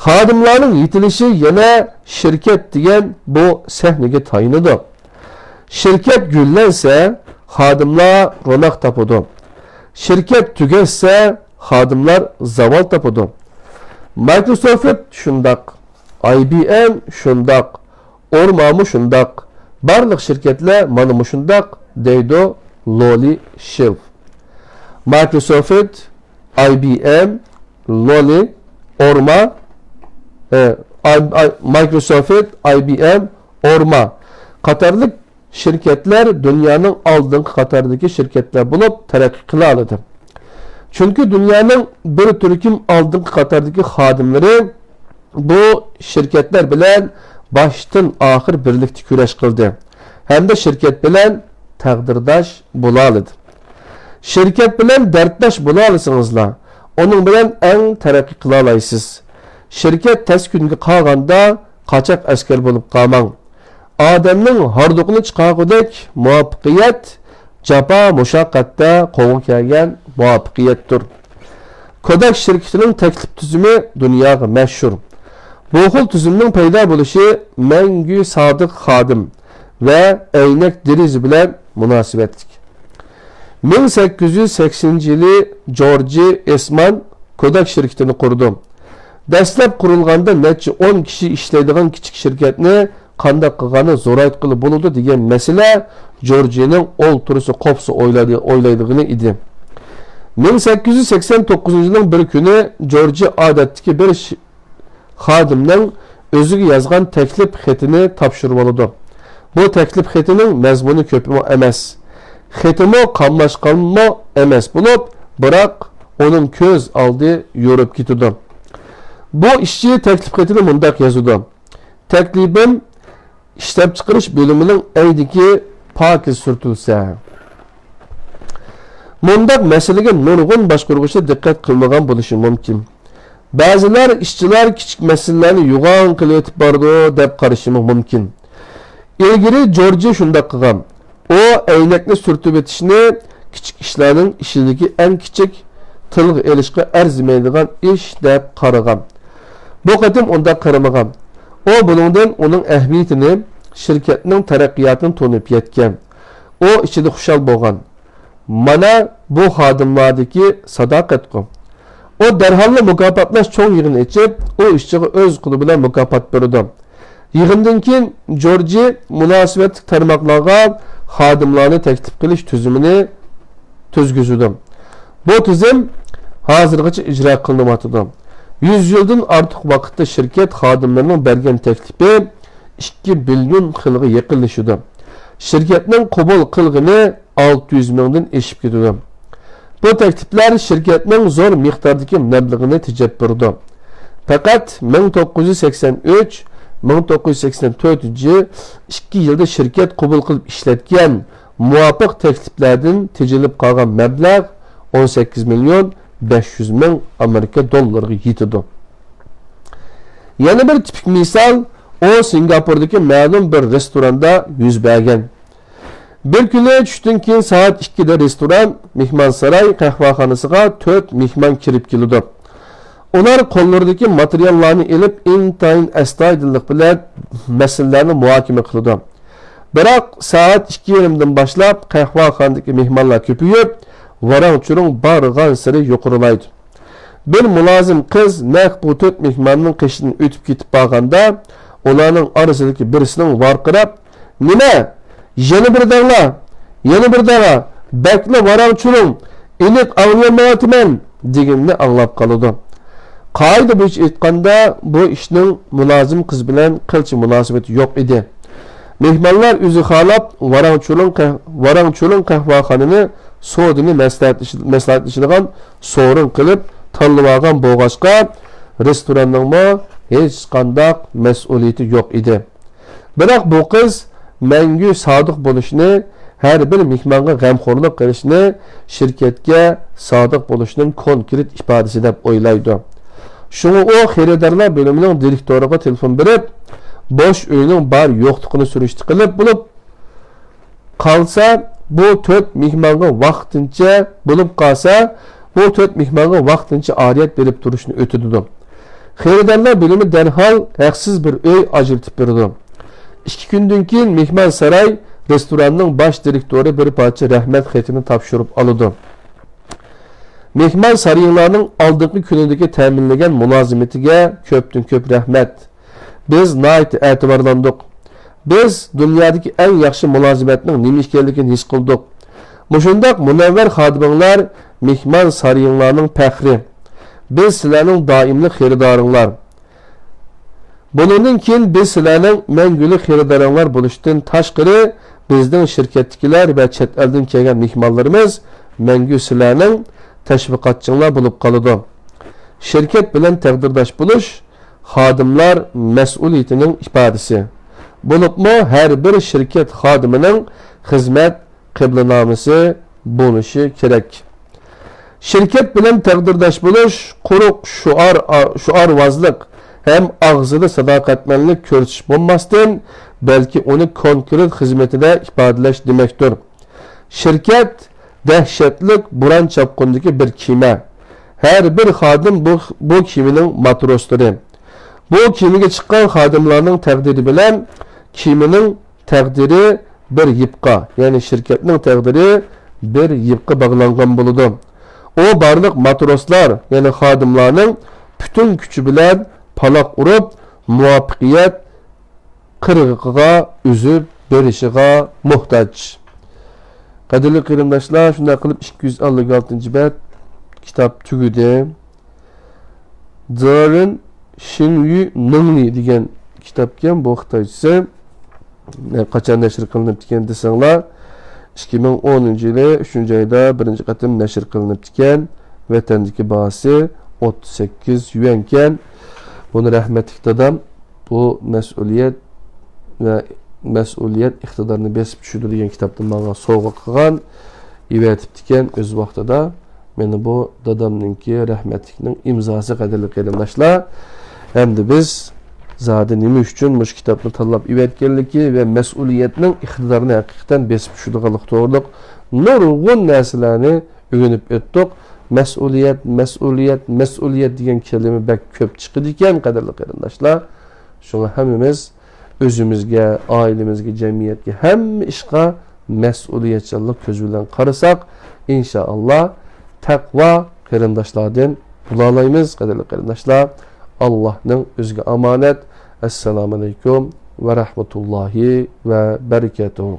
خادىملارنىڭ يېتىلىشى يەنە شىركەت دېگەن بۇ سەھنىگە تايىنىدۇ. شىركەت گۈللەنسە، خادىملار روناق تاپىدۇ. شىركەت تۈگەشسە، خادىملار زاۋال تاپىدۇ. مايكروسوفت شۇنداق، ئاي بى ئېم شۇنداق، ئورمامۇ شۇنداق، بارلىق شىركەتلەر مانا مۇشۇنداق، دەيدۇ لولى شىلف. مايكروسوفت، ئاي بى ئېم، لولى، ئورما، ئە، ئاي-، ئاي-، مايكروسوفت، ئاي بى ئېم، ئورما قاتارلىق شىركەتلەر دۇنيانىڭ ئالدىنقى قاتاردىكى شىركەتلەر بولۇپ تەرەققىي قىلالىدى. چۈنكى دۇنيانىڭ بىر تۈركۈم ئالدىنقى قاتاردىكى خادىملىرى بۇ شىركەتلەر بىلەن باشتىن ئاخىر بىرلىكتە كۈرەش قىلدى ھەمدە شىركەت بىلەن تەقدىرداش بولالىدى. شىركەت بىلەن دەردداش بولالىسىڭىزلا، ئۇنىڭ بىلەن ئەڭ تەرەققىي قىلالايسىز. شىركەت تەس كۈنگە قالغاندا قاچاق ئەسكەر بولۇپ قالماڭ. ئادەمنىڭ ھاردۇقىنى چىقارغۇدەك مۇۋەپپەقىيەت جاپا مۇشەققەتتە قولغا كەلگەن مۇۋەپپەقىيەتتۇر. كوداك شىركىتىنىڭ تەكلىپ تۈزۈمى دۇنياغا مەشھۇر. بۇ خىل تۈزۈمنىڭ پەيدا بولۇشى مەڭگۈ سادىق خادىم ۋە ئەينەك دېرىزە بىلەن مۇناسىۋەتلىك. مىڭ سەككىز يۈز سەكسىنىنچى يىلى جورجى ئېسمان كوداك شىركىتىنى قۇردى. دەسلەپ قۇرۇلغاندا نەچچە ئون كىشى ئىشلەيدىغان كىچىك شىركەتنى قانداق قىلغاننى زورايتقىلى بولىدۇ دېگەن مەسىلە جورجىنىڭ ئولتۇرسا قوپسا ئويلايدىغىنى ئىدى. مىڭ سەككىز يۈز سەكسەن توققۇزىنچى يىلنىڭ بىر كۈنى جورجى ئادەتتىكى بىر خادىمنىڭ ئۆزىگە يازغان تەكلىپ خېتىنى تاپشۇرۇۋالىدۇ. بۇ تەكلىپ خېتىنىڭ مەزمۇنى كۆپمۇ ئەمەس، خېتىمۇ قاملاشقانمۇ ئەمەس بولۇپ، بىراق ئۇنىڭ كۆز ئالدى يورۇپ كېتىدۇ. بۇ ئىشچى تەكلىپ خېتىنى مۇنداق يازىدۇ: تەكلىپىم ئىشلەپچىقىرىش بۆلۈمىنىڭ ئەينىكى پاكىز سۈرتۈلسە. مۇنداق مەسىلىگە نۇرغۇن باشقۇرغۇچىلار دىققەت قىلمىغان بولۇشى مۇمكىن. بەزىلەر ئىشچىلار كىچىك مەسىلىلەرنى يوغان قىلىۋېتىپ بارىدۇ دەپ قارىشىمۇ مۇمكىن. ئىلگىرى جورجى شۇنداق قىلغان. ئۇ ئەينەكنى سۈرتۈۋېتىشنى كىچىك ئىشلارنىڭ ئىچىدىكى ئەڭ كىچىك، تىلغا ئېلىشقا ئەرزىمەيدىغان ئىش دەپ قارىغان. بۇ قېتىم ئۇنداق قارىمىغان. ئۇ بۇنىڭدىن ئۇنىڭ ئەھمىيىتىنى، شىركەتنىڭ تەرەققىياتىنى تونۇپ يەتكەن. ئۇ ئىچىدە خۇشال بولغان. مانا بۇ خادىملاردىكى ساداقەتقۇ. ئۇ دەرھاللا مۇكاپاتلاش چوڭ يىغىنى ئېچىپ، ئۇ ئىشچىغا ئۆز قولى بىلەن مۇكاپات بېرىدۇ. يىغىندىن كېيىن جورجى مۇناسىۋەتلىك تارماقلارغا خادىملارنى تەكلىپ قىلىش تۈزۈمىنى تۈزگۈزىدۇ. بۇ تۈزۈم ھازىرغىچە ئىجرا قىلىنىۋاتىدۇ. يۈز يىلدىن ئارتۇق ۋاقىتتا شىركەت خادىملىرىنىڭ بەرگەن تەكلىپى ئىككى بىليون خىلغا يېقىنلىشىدۇ. شىركەتنىڭ قوبۇل قىلغىنى ئالتە يۈز مىڭدىن ئېشىپ كېتىدۇ. بۇ تەكلىپلەر شىركەتنىڭ زور مىقداردىكى مەبلىغىنى تېجەپ بېرىدۇ. پەقەت مىڭ توققۇز يۈز سەكسەن ئۈچ، مىڭ توققۇز يۈز سەكسەن تۆتىنچى يىل ئىككى يىلدا شىركەت قوبۇل قىلىپ ئىشلەتكەن مۇۋاپىق تەكلىپلەردىن تېجىلىپ قالغان مەبلەغ ئون سەككىز مىليون بەش يۈز مىڭ ئامېرىكا دوللىرىغا يېتىدۇ. يەنە بىر تىپىك مىسال، ئۇ سىنگاپوردىكى مەلۇم بىر رېستوراندا يۈز بەرگەن. بىر كۈنى چۈشتىن كېيىن سائەت ئىككىدە رېستوران، مېھمانساراي، قەھۋەخانىسىغا تۆت مېھمان كىرىپ كېلىدۇ. ئۇلار قوللىرىدىكى ماتېرىياللارنى ئېلىپ، ئىنتايىن ئەستايىدىللىق بىلەن مەسىلىلەرنى مۇھاكىمە قىلىدۇ. بىراق، سائەت ئىككى يېرىمدىن باشلاپ قەھۋەخانىدىكى مېھمانلار كۆپىيىپ، ۋاراڭ-چۇرۇڭ بارغانسېرى يۇقىرىلايدۇ. بىر مۇلازىم قىز نەق بۇ تۆت مېھماننىڭ قېشىدىن ئۆتۈپ كېتىپ بارغاندا، ئۇلارنىڭ ئارىسىدىكى بىرسىنىڭ ۋارقىراپ، «نېمە؟ يەنە بىر دەڭلا! يەنە بىر دەڭلا! بەكلا ۋاراڭ-چۇرۇڭ! ئېنىق ئاڭلىيالمايۋاتىمەن!» دېگىنىنى ئاڭلاپ قالىدۇ. قائىدە بويىچە ئېيتقاندا، بۇ ئىشنىڭ مۇلازىم قىز بىلەن قىلچە مۇناسىۋىتى يوق ئىدى. مېھمانلار ئۆزى خالاپ ۋاراڭ-چۇرۇڭ قەھ-، ۋاراڭ-چۇرۇڭ قەھۋەخانىنى سودىنى مەسلىھەتلىشىدىغان سورۇن قىلىپ تاللىۋالغان بولغاچقا، رېستوراننىڭمۇ ھېچقانداق مەسئۇلىيىتى يوق ئىدى. بىراق بۇ قىز مەڭگۈ سادىق بولۇشنى، ھەر بىر مېھمانغا غەمخورلۇق قىلىشنى شىركەتكە سادىق بولۇشنىڭ كونكرېت ئىپادىسى دەپ ئويلايدۇ. شۇڭا ئۇ خېرىدارلار بۆلۈمىنىڭ دىرېكتورىغا تېلېفون بېرىپ، بوش ئۆينىڭ بار يوقلۇقىنى سۈرۈشتە قىلىپ بولۇپ قالسا، بۇ تۆت مېھمانغا ۋاقتىنچە بولۇپ قالسا، بۇ تۆت مېھمانغا ۋاقتىنچە ئارىيەت بېرىپ تۇرۇشنى ئۆتىدۇ. خېرىدارلار بۆلۈمى دەرھال ھەقسىز بىر ئۆي ئاجرىتىپ بېرىدۇ. ئىككى كۈندىن كېيىن مېھمانساراي رېستوراننىڭ باش دىرېكتورى بىر پارچە رەھمەت خېتىنى تاپشۇرۇپ ئالىدۇ. مېھمانسارايىڭلارنىڭ ئالدىنقى كۈنىدىكى تەمىنلىگەن مۇلازىمىتىگە كۆپتىن كۆپ رەھمەت. بىز ناھايىتى ئەتىۋارلاندۇق. بىز دۇنيادىكى ئەڭ ياخشى مۇلازىمەتنىڭ نېمە ئىكەنلىكىنى ھېس قىلدۇق. مۇشۇنداق مۇنەۋۋەر خادىمىڭلار مېھمانسارايىڭلارنىڭ پەخرى. بىز سىلەرنىڭ دائىملىق خېرىدارىڭلار. بۇنىڭدىن كېيىن بىز سىلەرنىڭ مەڭگۈلۈك خېرىدارىڭلار بولۇشتىن تاشقىرى، بىزنىڭ شىركەتتىكىلەر ۋە چەت ئەلدىن كەلگەن مېھمانلىرىمىز مەڭگۈ سىلەرنىڭ تەشۋىقاتچىڭلار بولۇپ قالىدۇ. شىركەت بىلەن تەقدىرداش بولۇش خادىملار مەسئۇلىيىتىنىڭ ئىپادىسى. بولۇپمۇ ھەر بىر شىركەت خادىمىنىڭ خىزمەت قەبۇلنامىسى بولۇشى كېرەك. شىركەت بىلەن تەقدىرداش بولۇش قۇرۇق شوئار، شوئارۋازلىق ھەم ئاغزىدا ساداقەتمەنلىك كۆرسىتىش بولماستىن، بەلكى ئۇنى كونكرېت خىزمىتىدە ئىپادىلەش دېمەكتۇر. شىركەت دەھشەتلىك بوران-چاپقۇندىكى بىر كېمە. ھەر بىر خادىم بۇ، بۇ كېمىنىڭ ماتروسلىرى. بۇ كېمىگە چىققان خادىملارنىڭ تەقدىرى بىلەن كېمىنىڭ تەقدىرى بىر يىپقا، يەنى شىركەتنىڭ تەقدىرى بىر يىپقا باغلانغان بولىدۇ. ئۇ بارلىق ماتروسلار، يەنى خادىملارنىڭ پۈتۈن كۈچى بىلەن پالاق ئۇرۇپ، مۇۋەپپەقىيەت قىرغىقىغا ئۈزۈپ بېرىشىغا موھتاج. قەدىرلىك قېرىنداشلار، شۇنداق قىلىپ ئىككى يۈز ئەللىك ئالتىنچى بەت كىتاب تۈگىدى. 《责任型与能力》دېگەن كىتابكەن بۇ خىتايچىسى. قاچان نەشر قىلىنىپتىكەن دېسەڭلار، ئىككى مىڭ ئونىنچى يىلى ئۈچىنچى ئايدا بىرىنچى قېتىم نەشر قىلىنىپتىكەن. ۋەتەندىكى باھاسى ئوتتۇز سەككىز يۈەنكەن. بۇنى رەھمەتلىك دادام بۇ مەسئۇلىيەت ۋە مەسئۇلىيەت ئىقتىدارنى بېسىپ چۈشىدۇ دېگەن كىتابنى ماڭا سوۋغا قىلغان، ئېۋەتىپتىكەن ئۆز ۋاقتىدا. مانا بۇ دادامنىڭكى رەھمەتلىكنىڭ ئىمزاسى، قەدىرلىك قېرىنداشلار. ئەمدى بىز زادى نېمە ئۈچۈن مۇشۇ كىتابنى تاللاپ ئېۋەتكەنلىكى ۋە مەسئۇلىيەتنىڭ ئىقتىدارىنى ھەقىقەتەن بېسىپ چۈشىدىغانلىقى توغرىلىق نۇرغۇن نەرسىلەرنى ئۆگىنىپ ئۆتتۇق. مەسئۇلىيەت، مەسئۇلىيەت، مەسئۇلىيەت دېگەن كەلىمە بەك كۆپ چىقىدىكەن، قەدىرلىك قېرىنداشلار. شۇڭا ھەممىمىز ئۆزىمىزگە، ئائىلىمىزگە، جەمئىيەتكە، ھەممە ئىشقا مەسئۇلىيەتچانلىق كۆزى بىلەن قارىساق، ئىنشائاللا، تەقۋا قېرىنداشلاردىن بولالايمىز، قەدىرلىك قېرىنداشلار. ئاللاھنىڭ ئۆزىگە ئامانەت. ئەسسالامۇئەلەيكۇم ۋە رەھمەتۇللاھى ۋە بەرىكاتۇھۇ.